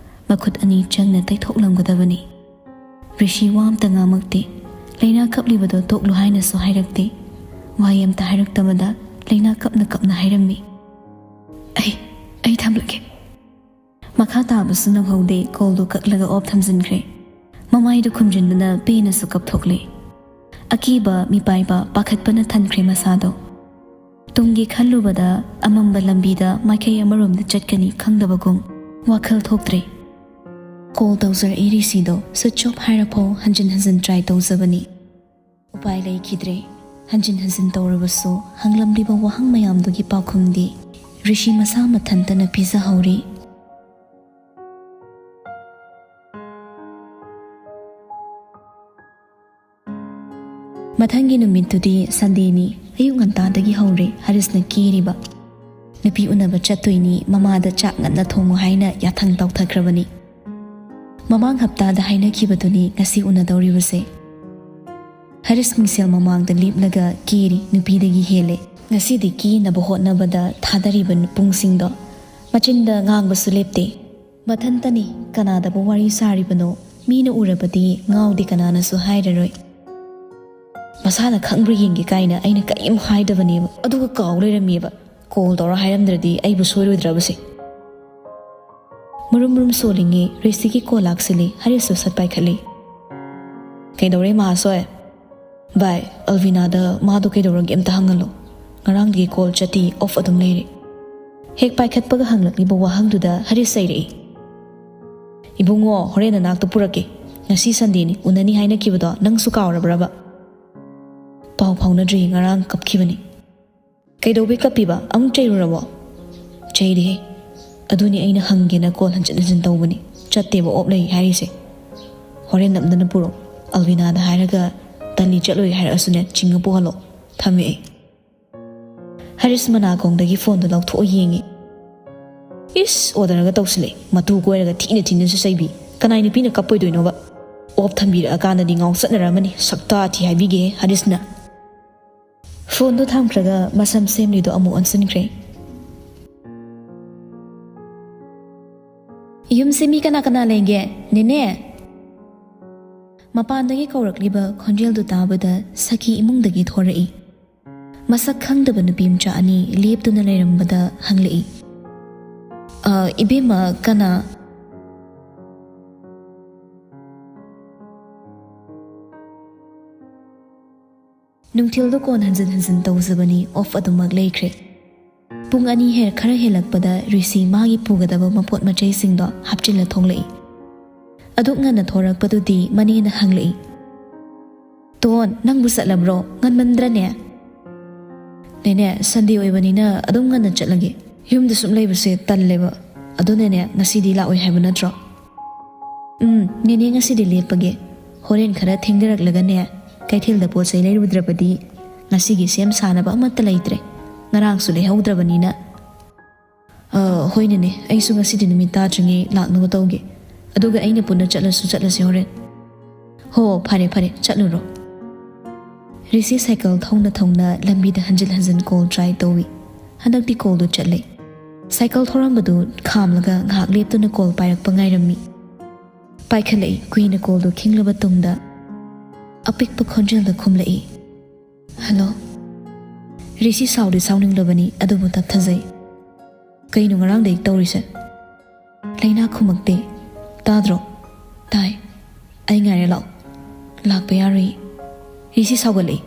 ꯃꯈꯨꯠ ꯑꯅꯤ ꯆꯪꯅ ꯇꯩꯊꯣꯛꯂꯝꯒꯗꯕꯅꯤ꯫ ꯔꯤꯁꯤ ꯋꯥ ꯑꯝꯇ ꯉꯥꯡꯉꯛꯇꯦ꯫ ꯂꯩꯅꯥ ꯀꯞꯂꯤꯕꯗꯣ ꯇꯣꯛꯂꯨ ꯍꯥꯏꯅꯁꯨ ꯍꯥꯏꯔꯛꯇꯦ꯫ ꯋꯥꯍꯩ ꯑꯝꯇ ꯍꯥꯏꯔꯛꯇꯕꯗ ꯂꯩꯅꯥ ꯀꯞꯅ ꯀꯞꯅ ꯍꯥꯏꯔꯝꯃꯤ, "ꯑꯩ, ꯑꯩ ꯊꯝꯂꯒꯦ"꯫ ꯃꯈꯥ ꯇꯥꯕꯁꯨ ꯅꯪꯍꯧꯗꯦ, ꯀꯣꯜꯗꯨ ꯀꯛꯂꯒ ꯑꯣꯐ ꯊꯝꯖꯤꯟꯈ꯭ꯔꯦ꯫ ꯃꯃꯥꯏꯗꯨ ꯈꯨꯝꯖꯤꯟꯗꯨꯅ ꯄꯦꯟꯅꯁꯨ ꯀꯞꯊꯣꯛꯂꯦ꯫ ꯑꯀꯤꯕ, ꯃꯤꯄꯥꯏꯕ, ꯄꯥꯈꯠꯄꯅ ꯊꯟꯈ꯭ꯔꯦ ꯃꯁꯥꯗꯣ꯫ ꯇꯨꯡꯒꯤ ꯈꯜꯂꯨꯕꯗ ꯑꯃꯝꯕ ꯂꯝꯕꯤꯗ ꯃꯥꯏꯀꯩ ꯑꯃꯔꯣꯝꯗ ꯆꯠꯀꯅꯤ ꯈꯪꯗꯕꯒꯨꯝ ꯋꯥꯈꯜ ꯊꯣꯛꯇ꯭ꯔꯦ꯫ ꯀꯣꯜ ꯇꯧꯖꯔꯛꯏ ꯔꯤꯁꯤꯗꯣ, ꯁ꯭ꯋꯤꯆ ꯑꯣꯐ ꯍꯥꯏꯔꯐꯥꯎ ꯍꯟꯖꯤꯟ ꯍꯟꯖꯤꯟ ꯇ꯭ꯔꯥꯏ ꯇꯧꯖꯕꯅꯤ꯫ ꯎꯄꯥꯏ ꯂꯩꯈꯤꯗ꯭ꯔꯦ꯫ ꯍꯟꯖꯤꯟ ꯍꯟꯖꯤꯟ ꯇꯧꯔꯕꯁꯨ ꯍꯪꯂꯝꯂꯤꯕ ꯋꯥꯍꯪ ꯃꯌꯥꯝꯗꯨꯒꯤ ꯄꯥꯎꯈꯨꯝꯗꯤ ꯔꯤꯁꯤ ꯃꯁꯥ ꯃꯊꯟꯇꯅ ꯄꯤꯖꯍꯧꯔꯤ꯫ ꯃꯊꯪꯒꯤ ꯅꯨꯃꯤꯠꯇꯨꯗꯤ ꯁꯟꯗꯦꯅꯤ꯫ ꯑꯌꯨꯛ ꯉꯟꯇꯥꯗꯒꯤ ꯍꯧꯔꯦ ꯍꯔꯤꯁꯅ ꯀꯦꯔꯤꯕ꯫ ꯅꯨꯄꯤ ꯎꯅꯕ ꯆꯠꯇꯣꯏꯅꯤ, ꯃꯃꯥꯗ ꯆꯥꯛ ꯉꯟꯅ ꯊꯣꯡꯉꯨ ꯍꯥꯏꯅ ꯌꯥꯊꯪ ꯇꯧꯊꯈ꯭ꯔꯕꯅꯤ꯫ ꯃꯃꯥꯡ ꯍꯞꯇꯥꯗ ꯍꯥꯏꯅꯈꯤꯕꯗꯨꯅꯤ ꯉꯁꯤ ꯎꯅꯗꯧꯔꯤꯕꯁꯦ꯫ ꯍꯔꯤꯁ ꯃꯤꯡꯁꯦꯜ ꯃꯃꯥꯡꯗ ꯂꯦꯞꯂꯒ ꯀꯦꯔꯤ, ꯅꯨꯄꯤꯗꯒꯤ ꯍꯦꯜꯂꯦ꯫ ꯉꯁꯤꯗꯤ ꯀꯦꯅꯕ ꯍꯣꯠꯅꯕꯗ ꯊꯥꯗꯔꯤꯕ ꯄꯨꯡꯁꯤꯡꯗꯣ꯫ ꯃꯆꯤꯟꯗ ꯉꯥꯡꯕꯁꯨ ꯂꯦꯞꯇꯦ꯫ ꯃꯊꯟꯇꯅꯤ, ꯀꯅꯥꯗꯕꯨ ꯋꯥꯔꯤ ꯁꯥꯔꯤꯕꯅꯣ? ꯃꯤꯅ ꯎꯔꯕꯗꯤ ꯉꯥꯎꯗꯦ ꯀꯅꯥꯅꯁꯨ ꯍꯥꯏꯔꯔꯣꯏ꯫ ꯃꯁꯥꯅ ꯈꯪꯕ꯭ꯔꯥ ꯌꯦꯡꯒꯦ ꯀꯥꯏꯅ ꯑꯩꯅ ꯀꯔꯤꯝ ꯍꯥꯏꯗꯕꯅꯦꯕ, ꯑꯗꯨꯒ ꯀꯥꯎ ꯂꯩꯔꯝꯃꯦꯕ꯫ ꯀꯣꯜ ꯇꯧꯔ ꯍꯥꯏꯔꯝꯗ꯭ꯔꯗꯤ ꯑꯩꯕꯨ ꯁꯣꯏꯔꯣꯏꯗ꯭ꯔꯕꯁꯦ꯫ ꯃꯨꯔꯨꯝ ꯃꯨꯔꯨꯝ ꯁꯣꯜꯂꯤꯉꯩ ꯔꯤꯁꯤꯒꯤ ꯀꯣꯜ ꯂꯥꯛꯁꯤꯜꯂꯤ꯫ ꯍꯔꯤꯁꯁꯨ ꯁꯠ ꯄꯥꯏꯈꯠꯂꯤ꯫ "ꯀꯩꯗꯧꯔꯦ ꯃꯍꯥꯁꯣꯏ?" "ꯚꯥꯏ, ꯑꯜꯕꯤꯅꯥꯗ ꯃꯥꯗꯣ ꯀꯩꯗꯧꯔꯒꯦ ꯑꯝꯇ ꯍꯪꯍꯜꯂꯣ꯫ ꯉꯔꯥꯡꯗꯒꯤ ꯀꯣꯜ ꯆꯠꯇꯤ, ꯑꯣꯐ ꯑꯗꯨꯝ ꯂꯩꯔꯦ"꯫ ꯍꯦꯛ ꯄꯥꯏꯈꯠꯄꯒ ꯍꯪꯂꯛꯂꯤꯕ ꯋꯥꯍꯪꯗꯨꯗ ꯍꯔꯤꯁ ꯆꯩꯔꯛꯏ꯫ "ꯏꯕꯨꯡꯉꯣ, ꯍꯣꯔꯦꯟ ꯅꯅꯥꯛꯇ ꯄꯨꯔꯛꯀꯦ꯫ ꯉꯁꯤ ꯁꯟꯗꯦꯅꯤ, ꯎꯅꯅꯤ ꯍꯥꯏꯅꯈꯤꯕꯗꯣ ꯅꯪꯁꯨ ꯀꯥꯎꯔꯕ꯭ꯔꯕ?" "ꯄꯥꯎ ꯐꯥꯎꯅꯗ꯭ꯔꯤ, ꯉꯔꯥꯡ ꯀꯞꯈꯤꯕꯅꯤ"꯫ "ꯀꯩꯗꯧꯕꯩ ꯀꯞꯄꯤꯕ? ꯑꯃꯨꯛ ꯆꯩꯔꯨꯔꯕꯣ?" "ꯆꯩꯗꯦꯍꯦ꯫ ꯑꯗꯨꯅꯤ ꯑꯩꯅ ꯍꯪꯒꯦꯅ ꯀꯣꯜ ꯍꯟꯖꯤꯟ ꯍꯟꯖꯤꯟ ꯇꯧꯕꯅꯤ꯫ ꯆꯠꯇꯦꯕ, ꯑꯣꯞ ꯂꯩ ꯍꯥꯏꯔꯤꯁꯦ꯫ ꯍꯣꯔꯦꯟ ꯅꯝꯗꯅ ꯄꯨꯔꯛꯑꯣ꯫ ꯑꯜꯕꯤꯅꯥꯗ ꯍꯥꯏꯔꯒ ꯇꯜꯂꯤ ꯆꯠꯂꯣꯏ ꯍꯥꯏꯔꯛꯑꯁꯨꯅꯦ, ꯆꯤꯡꯉ ꯄꯨꯍꯜꯂꯣ꯫ ꯊꯝꯃꯦ ꯑꯩ"꯫ ꯍꯔꯤꯁ ꯃꯅꯥꯀꯣꯡꯗꯒꯤ ꯐꯣꯟꯗꯣ ꯂꯧꯊꯣꯛꯑ ꯌꯦꯡꯉꯤ꯫ ꯏꯁ, ꯑꯣꯗꯔꯒ ꯇꯧꯁꯤꯜꯂꯦ, ꯃꯇꯨ ꯀꯣꯏꯔꯒ ꯊꯤꯅ ꯊꯤꯅꯁꯨ ꯆꯩꯕꯤ꯫ ꯀꯅꯥꯏ ꯅꯨꯄꯤꯅ ꯀꯞꯄꯣꯏꯗꯣꯏꯅꯣꯕ? ꯑꯣꯞ ꯊꯝꯕꯤꯔꯛꯑꯀꯥꯟꯗꯗꯤ ꯉꯥꯎ ꯆꯠꯅꯔꯝꯃꯅꯤ꯫ ꯁꯛꯇꯥ ꯊꯤ ꯍꯥꯏꯕꯤꯒꯦ ꯍꯔꯤꯁꯅ꯫ ꯐꯣꯟꯗꯣ ꯊꯝꯈ꯭ꯔꯒ ꯃꯁꯝ ꯁꯦꯝꯂꯤꯗꯣ ꯑꯃꯨꯛ ꯑꯣꯟꯁꯤꯟꯈ꯭ꯔꯦ꯫ "ꯌꯨꯝꯁꯦ ꯃꯤ ꯀꯅꯥ ꯀꯅꯥ ꯂꯩꯒꯦ, ꯅꯦꯅꯦ?" ꯃꯄꯥꯟꯗꯒꯤ ꯀꯧꯔꯛꯂꯤꯕ ꯈꯣꯟꯖꯦꯜꯗꯨ ꯇꯥꯕꯗ ꯁꯈꯤ ꯏꯃꯨꯡꯗꯒꯤ ꯊꯣꯔꯛꯏ꯫ ꯃꯁꯛ ꯈꯪꯗꯕ ꯅꯨꯄꯤ ꯃꯆꯥ ꯑꯅꯤ ꯂꯦꯞꯇꯨꯅ ꯂꯩꯔꯝꯕꯗ ꯍꯪꯂꯛꯏ, "ꯑ, ꯏꯕꯦꯝꯃ, ꯀꯅꯥ?" ꯅꯨꯡꯊꯤꯜꯗꯣ ꯀꯣꯟ ꯍꯟꯖꯤꯟ ꯍꯟꯖꯤꯟ ꯇꯧꯖꯕꯅꯤ, ꯑꯣꯐ ꯑꯗꯨꯃꯛ ꯂꯩꯈ꯭ꯔꯦ꯫ ꯄꯨꯡ ꯑꯅꯤ ꯍꯦꯛ ꯈꯔ ꯍꯦꯜꯂꯛꯄꯗ ꯔꯤꯁꯤ ꯃꯥꯒꯤ ꯄꯨꯒꯗꯕ ꯃꯄꯣꯠ ꯃꯆꯩꯁꯤꯡꯗꯣ ꯍꯥꯞꯆꯤꯜꯂ ꯊꯣꯛꯂꯛꯏ꯫ ꯑꯗꯨꯛ ꯉꯟꯅ ꯊꯣꯔꯛꯄꯗꯨꯗꯤ ꯃꯅꯦꯅ ꯍꯪꯂꯛꯏ, "ꯇꯣꯟ, ꯅꯪꯕꯨ ꯆꯠꯂꯕ꯭ꯔꯣ? ꯉꯟꯃꯟꯗ꯭ꯔꯅꯦ?" "ꯅꯦꯅꯦ, ꯁꯟꯗꯦ ꯑꯣꯏꯕꯅꯤꯅ ꯑꯗꯨꯝ ꯉꯟꯅ ꯆꯠꯂꯒꯦ꯫ ꯌꯨꯝꯗ ꯁꯨꯝ ꯂꯩꯕꯁꯦ ꯇꯜꯂꯦꯕ꯫ ꯑꯗꯨꯅꯅꯦ, ꯉꯁꯤꯗꯤ ꯂꯥꯛꯑꯣꯏ ꯍꯥꯏꯕ ꯅꯠꯇ꯭ꯔꯣ?" "ꯎꯝ, ꯅꯦꯅꯦ, ꯉꯁꯤꯗꯤ ꯂꯦꯞꯄꯒꯦ꯫ ꯍꯣꯔꯦꯟ ꯈꯔ ꯊꯦꯡꯊꯔꯛꯂꯒꯅꯦ, ꯀꯩꯊꯦꯜꯗ ꯄꯣꯠ ꯆꯩ ꯂꯩꯔꯨꯗ꯭ꯔꯕꯗꯤ ꯉꯁꯤꯒꯤ ꯁꯦꯝ ꯁꯥꯅꯕ ꯑꯃꯠꯇ ꯂꯩꯇ꯭ꯔꯦ꯫ ꯉꯔꯥꯡꯁꯨ ꯂꯩꯍꯧꯗ꯭ꯔꯕꯅꯤꯅ꯫" "ꯑ, ꯍꯣꯏꯅꯦꯅꯦ, ꯑꯩꯁꯨ ꯉꯁꯤꯗꯤ ꯅꯨꯃꯤꯠ ꯇꯥꯗ꯭ꯔꯤꯉꯩ ꯂꯥꯛꯅꯕ ꯇꯧꯒꯦ꯫ ꯑꯗꯨꯒ ꯑꯩꯅ ꯄꯨꯟꯅ ꯆꯠꯂꯁꯨ ꯆꯠꯂꯁꯤ ꯍꯣꯔꯦꯟ꯫" "ꯍꯣ, ꯐꯔꯦ, ꯐꯔꯦ, ꯆꯠꯂꯨꯔꯣ꯫" ꯔꯤꯁꯤ ꯁꯥꯏꯀꯜ ꯊꯧꯅ ꯊꯧꯅ ꯂꯝꯕꯤꯗ ꯍꯟꯖꯤꯟ ꯍꯟꯖꯤꯟ ꯀꯣꯜ ꯇ꯭ꯔꯥꯏ ꯇꯧꯏ꯫ ꯍꯟꯗꯛꯇꯤ ꯀꯣꯜꯗꯨ ꯆꯠꯂꯦ꯫ ꯁꯥꯏꯀꯜ ꯊꯧꯔꯝꯕꯗꯨ ꯈꯥꯝꯂꯒ ꯉꯥꯏꯍꯥꯛ ꯂꯦꯞꯇꯨꯅ ꯀꯣꯜ ꯄꯥꯏꯔꯛꯄ ꯉꯥꯏꯔꯝꯃꯤ꯫ ꯄꯥꯏꯈꯠꯂꯛꯏ꯫ ꯀꯨꯏꯅ ꯀꯣꯜꯗꯨ ꯈꯤꯡꯂꯕ ꯇꯨꯡꯗ, ꯑꯄꯤꯛꯄ ꯈꯣꯟꯖꯦꯜꯗ ꯈꯨꯝꯂꯛꯏ, "ꯍꯜꯂꯣ꯫" ꯔꯤꯁꯤ ꯁꯥꯎꯗꯤ ꯁꯥꯎꯅꯤꯡꯂꯕꯅꯤ, ꯑꯗꯨꯕꯨ ꯇꯞꯊꯖꯩ꯫ "ꯀꯩꯅꯣ ꯉꯔꯥꯡꯗꯩ ꯇꯧꯔꯤꯁꯦ?" ꯂꯩꯅꯥ ꯈꯨꯝꯃꯛꯇꯦ꯫ "ꯇꯥꯗ꯭ꯔꯣ?" "ꯇꯥꯏ꯫" "ꯑꯩ ꯉꯥꯏꯔ ꯂꯥꯛꯑꯣ꯫" "ꯂꯥꯛꯄ ꯌꯥꯔꯣꯏ꯫" ꯔꯤꯁꯤ ꯁꯥꯎꯒꯠꯂꯛꯏ꯫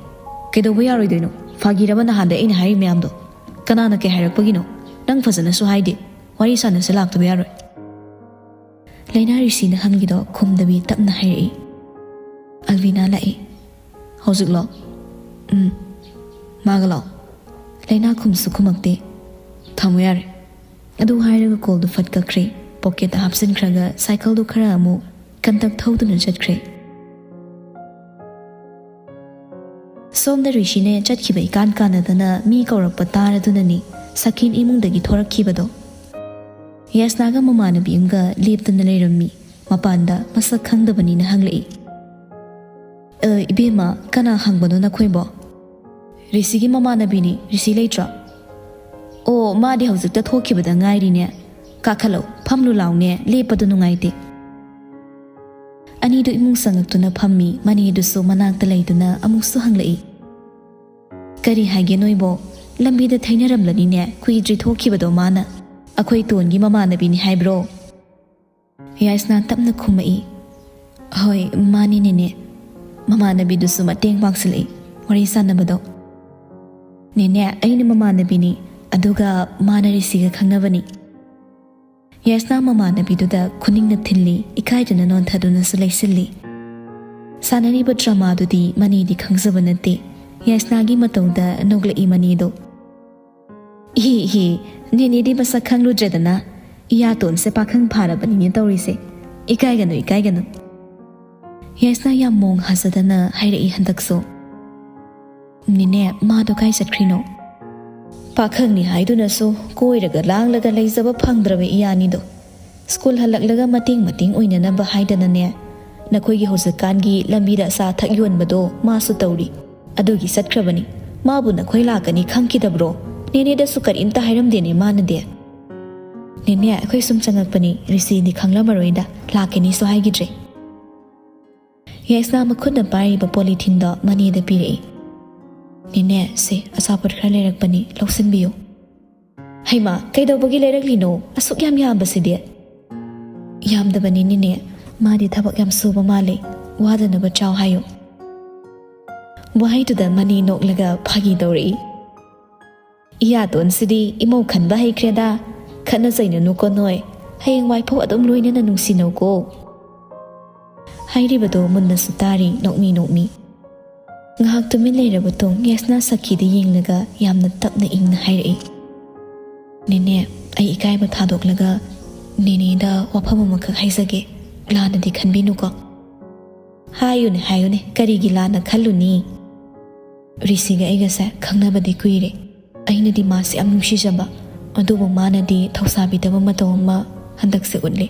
"ꯀꯩꯗꯧꯕ ꯌꯥꯔꯣꯏꯗꯣꯏꯅꯣ? ꯐꯥꯒꯤꯔꯕ ꯅꯍꯥꯟꯗꯩ ꯑꯩꯅ ꯍꯥꯏꯔꯤ ꯃꯌꯥꯝꯗꯣ? ꯀꯅꯥꯅ ꯀꯩ ꯍꯥꯏꯔꯛꯄꯒꯤꯅꯣ? ꯅꯪ ꯐꯖꯅꯁꯨ ꯍꯥꯏꯗꯦ꯫ ꯋꯥꯔꯤ ꯁꯥꯟꯅꯁꯦ, ꯂꯥꯛꯇꯕ ꯌꯥꯔꯣꯏ꯫" ꯂꯩꯅꯥ ꯔꯤꯁꯤꯅ ꯍꯪꯈꯤꯗꯣ ꯈꯨꯝꯗꯕꯤ ꯇꯞꯅ ꯍꯥꯏꯔꯛꯏ꯫ "ꯑꯜꯕꯤꯅꯥ ꯂꯥꯛꯏ꯫" "ꯍꯧꯖꯤꯛꯂꯣ?" "ꯎꯝ꯫" "ꯃꯥꯒ ꯂꯥꯛꯑꯣ꯫" ꯂꯩꯅꯥ ꯈꯨꯝꯁꯨ ꯈꯨꯝꯃꯛꯇꯦ꯫ "ꯊꯝꯃꯣ ꯌꯥꯔꯦ꯫" ꯑꯗꯨ ꯍꯥꯏꯔꯒ ꯀꯣꯜꯗꯨ ꯐꯠ ꯀꯛꯈ꯭ꯔꯦ꯫ ꯄꯣꯀꯦꯠꯇ ꯍꯥꯞꯆꯤꯟꯈ꯭ꯔꯒ ꯁꯥꯏꯀꯜꯗꯨ ꯈꯔ ꯑꯃꯨꯛ ꯀꯟꯇꯛ ꯊꯧꯗꯨꯅ ꯆꯠꯈ꯭ꯔꯦ꯫ ꯁꯣꯝꯗ ꯔꯤꯁꯤꯅꯦ ꯆꯠꯈꯤꯕ ꯏꯀꯥꯟ ꯀꯥꯟꯅꯗꯅ ꯃꯤ ꯀꯧꯔꯛꯄ ꯇꯥꯔꯗꯨꯅꯅꯤ ꯁꯀꯤꯟ ꯏꯃꯨꯡꯗꯒꯤ ꯊꯣꯔꯛꯈꯤꯕꯗꯣ꯫ ꯌꯥꯏꯁꯅꯥꯒ ꯃꯃꯥꯟꯅꯕꯤ ꯑꯃꯒ ꯂꯦꯞꯇꯅ ꯂꯩꯔꯝꯃꯤ ꯃꯄꯥꯟꯗ꯫ ꯃꯁꯛ ꯈꯪꯗꯕꯅꯤꯅ ꯍꯪꯂꯛꯏ, "ꯑ, ꯏꯕꯦꯝꯃ, ꯀꯅꯥ ꯍꯪꯕꯅꯣ ꯅꯈꯣꯏꯕꯣ?" "ꯔꯤꯁꯤꯒꯤ ꯃꯃꯥꯟꯅꯕꯤꯅꯤ, ꯔꯤꯁꯤ ꯂꯩꯇ꯭ꯔꯣ?" "ꯑꯣ, ꯃꯥꯗꯤ ꯍꯧꯖꯤꯛꯇ ꯊꯣꯛꯈꯤꯕꯗ ꯉꯥꯏꯔꯤꯅꯦ꯫ ꯀꯥꯈꯠꯂꯣ, ꯐꯝꯂꯨ ꯂꯥꯎꯅꯦ, ꯂꯦꯞꯄꯗꯨ ꯅꯨꯡꯉꯥꯏꯇꯦ꯫" ꯑꯅꯤꯗꯨ ꯏꯃꯨꯡ ꯆꯪꯉꯛꯇꯨꯅ ꯐꯝꯃꯤ꯫ ꯃꯅꯤꯗꯨꯁꯨ ꯃꯅꯥꯛꯇ ꯂꯩꯗꯨꯅ ꯑꯃꯨꯛꯁꯨ ꯍꯪꯂꯛꯏ, "ꯀꯔꯤ ꯍꯥꯏꯒꯦ ꯅꯣꯏꯕꯣ? ꯂꯝꯕꯤꯗ ꯊꯩꯅꯔꯝꯂꯅꯤꯅꯦ, ꯀꯨꯏꯗ꯭ꯔꯤ ꯊꯣꯛꯈꯤꯕꯗꯣ ꯃꯥꯅ꯫ ꯑꯩꯈꯣꯏ ꯇꯣꯟꯒꯤ ꯃꯃꯥꯟꯅꯕꯤꯅꯤ ꯍꯥꯏꯕ꯭ꯔꯣ?" ꯌꯥꯏꯁꯅꯥ ꯇꯞꯅ ꯈꯨꯝꯃꯛꯏ, "ꯍꯣꯏ, ꯃꯥꯅꯤ ꯅꯦꯅꯦ꯫" ꯃꯃꯥꯟꯅꯕꯤꯗꯨꯁꯨ ꯃꯇꯦꯡ ꯄꯥꯡꯁꯤꯜꯂꯛꯏ ꯋꯥꯔꯤ ꯁꯥꯟꯅꯕꯗꯣ꯫ "ꯅꯦꯅꯦ, ꯑꯩꯅ ꯃꯃꯥꯟꯅꯕꯤꯅꯤ, ꯑꯗꯨꯒ ꯃꯥꯅ ꯔꯤꯁꯤꯒ ꯈꯪꯅꯕꯅꯤ꯫" ꯌꯥꯏꯁꯅꯥ ꯃꯃꯥꯟꯅꯕꯤꯗꯨꯗ ꯈꯨꯅꯤꯡꯅ ꯊꯤꯜꯂꯤ, ꯏꯀꯥꯏꯗꯨꯅ ꯅꯣꯟꯊꯗꯨꯅꯁꯨ ꯂꯩꯁꯤꯜꯂꯤ꯫ ꯁꯥꯟꯅꯔꯤꯕ ꯗ꯭ꯔꯃꯥꯗꯨꯗꯤ ꯃꯅꯤꯗꯤ ꯈꯪꯖꯕ ꯅꯠꯇꯦ꯫ ꯌꯥꯏꯁꯅꯥꯒꯤ ꯃꯇꯧꯗ ꯅꯣꯛꯂꯛꯏ ꯃꯅꯤꯗꯣ꯫ "ꯏꯍꯦ ꯏꯍꯦ, ꯅꯦꯅꯦꯗꯤ ꯃꯁꯛ ꯈꯪꯂꯨꯗ꯭ꯔꯦꯗꯅ꯫ ꯏꯌꯥꯇꯣꯟꯁꯦ ꯄꯥꯈꯪ ꯐꯥꯔꯕꯅꯤꯅꯦ ꯇꯧꯔꯤꯁꯦ꯫ ꯏꯀꯥꯏꯒꯅꯨ, ꯏꯀꯥꯏꯒꯅꯨ꯫" ꯌꯥꯏꯁꯅꯥ ꯌꯥꯝ ꯃꯣꯡ ꯍꯥꯖꯗꯅ ꯍꯥꯏꯔꯛꯏ ꯍꯟꯗꯛꯁꯨ꯫ "ꯅꯦꯅꯦ, ꯃꯥꯗꯣ ꯀꯥꯏ ꯆꯠꯈ꯭ꯔꯤꯅꯣ?" "ꯄꯥꯈꯪꯅꯤ ꯍꯥꯏꯗꯨꯅꯁꯨ ꯀꯣꯏꯔꯒ ꯂꯥꯡꯂꯒ ꯂꯩꯖꯕ ꯐꯪꯗ꯭ꯔꯕ ꯏꯌꯥꯅꯤꯗꯣ꯫ ꯁ꯭ꯀꯨꯜ ꯍꯜꯂꯛꯂꯒ ꯃꯇꯦꯡ ꯃꯇꯦꯡ ꯑꯣꯏꯅꯅꯕ ꯍꯥꯏꯗꯅꯅꯦ, ꯅꯈꯣꯏꯒꯤ ꯍꯧꯖꯤꯛꯀꯥꯟꯒꯤ ꯂꯝꯕꯤꯗ ꯑꯆꯥ ꯑꯊꯛ ꯌꯣꯟꯕꯗꯣ ꯃꯥꯁꯨ ꯇꯧꯔꯤ꯫ ꯑꯗꯨꯒꯤ ꯆꯠꯈ꯭ꯔꯕꯅꯤ꯫ ꯃꯥꯕꯨ ꯅꯈꯣꯏ ꯂꯥꯛꯀꯅꯤ ꯈꯪꯈꯤꯗꯕ꯭ꯔꯣ? ꯅꯦꯅꯦꯗꯁꯨ ꯀꯔꯤꯝꯇ ꯍꯥꯏꯔꯝꯗꯦꯅꯦ ꯃꯥꯅꯗꯤ꯫" "ꯅꯦꯅꯦ, ꯑꯩꯈꯣꯏ ꯁꯨꯝ ꯆꯪꯉꯛꯄꯅꯤ, ꯔꯤꯁꯤꯗꯤ ꯈꯪꯂꯝꯃꯔꯣꯏꯗ, ꯂꯥꯛꯀꯅꯤꯁꯨ ꯍꯥꯏꯈꯤꯗ꯭ꯔꯦ꯫" ꯌꯥꯏꯁꯅꯥ ꯃꯈꯨꯠꯅ ꯄꯥꯏꯔꯤꯕ ꯄꯣꯂꯤꯊꯤꯟꯗꯣ ꯃꯅꯤꯗ ꯄꯤꯔꯛꯏ꯫ "ꯅꯦꯅꯦ, ꯁꯦ, ꯑꯆꯥꯄꯣꯠ ꯈꯔ ꯂꯩꯔꯛꯄꯅꯤ, ꯂꯧꯁꯤꯟꯕꯤꯌꯨ꯫" "ꯍꯩꯃꯥ, ꯀꯩꯗꯧꯕꯒꯤ ꯂꯩꯔꯛꯂꯤꯅꯣ? ꯑꯁꯨꯛ ꯌꯥꯝ ꯌꯥꯝꯕꯁꯤꯗꯤ?" "ꯌꯥꯝꯗꯕꯅꯤ ꯅꯦꯅꯦ, ꯃꯥꯗꯤ ꯊꯕꯛ ꯌꯥꯝ ꯁꯨꯕ ꯃꯥꯜꯂꯦ, ꯋꯥꯗꯅꯕ ꯆꯥꯎ ꯍꯥꯏꯌꯨ꯫" ꯋꯥꯍꯩꯗꯨꯗ ꯃꯅꯤ ꯅꯣꯛꯂꯒ ꯐꯥꯒꯤ ꯇꯧꯔꯛꯏ꯫ "ꯏꯌꯥꯇꯣꯟꯁꯤꯗꯤ ꯏꯃꯧ ꯈꯟꯕ ꯍꯩꯈ꯭ꯔꯦꯗ꯫ ꯈꯠꯅ ꯆꯩꯅꯅꯨꯀꯣ ꯅꯣꯏ꯫ ꯍꯌꯦꯡꯋꯥꯏꯐꯥꯎ ꯑꯗꯨꯝ ꯂꯣꯏꯅꯅ ꯅꯨꯡꯁꯤꯅꯧꯀꯣ꯫" ꯍꯥꯏꯔꯤꯕꯗꯣ ꯃꯨꯟꯅꯁꯨ ꯇꯥꯔꯤ, ꯅꯣꯛꯃꯤ ꯅꯣꯛꯃꯤ꯫ ꯉꯥꯏꯍꯥꯛ ꯇꯨꯃꯤꯟ ꯂꯩꯔꯕ ꯇꯨꯡ ꯌꯥꯏꯁꯅꯥ ꯁꯈꯤꯗ ꯌꯦꯡꯂꯒ ꯌꯥꯝꯅ ꯇꯞꯅ ꯏꯪꯅ ꯍꯥꯏꯔꯛꯏ, "ꯅꯦꯅꯦ, ꯑꯩ ꯏꯀꯥꯏꯕ ꯊꯥꯗꯣꯛꯂꯒ ꯅꯦꯅꯦꯗ ꯋꯥꯐꯝ ꯑꯃꯈꯛ ꯍꯥꯏꯖꯒꯦ, ꯂꯥꯟꯅꯗꯤ ꯈꯟꯕꯤꯅꯨꯀꯣ꯫" "ꯍꯥꯏꯌꯨꯅꯦ, ꯍꯥꯏꯌꯨꯅꯦ, ꯀꯔꯤꯒꯤ ꯂꯥꯟꯅ ꯈꯜꯂꯨꯅꯤ?" ꯔꯤꯁꯤꯒ ꯑꯩꯒꯁꯦ ꯈꯪꯅꯕꯗꯤ ꯀꯨꯏꯔꯦ꯫ ꯑꯩꯅꯗꯤ ꯃꯥꯁꯦ ꯌꯥꯝ ꯅꯨꯡꯁꯤꯖꯕ, ꯑꯗꯨꯕꯨ ꯃꯥꯅꯗꯤ ꯊꯧꯁꯥꯕꯤꯗꯕ ꯃꯇꯧ ꯑꯃ ꯍꯟꯗꯛꯁꯦ ꯎꯠꯂꯤ꯫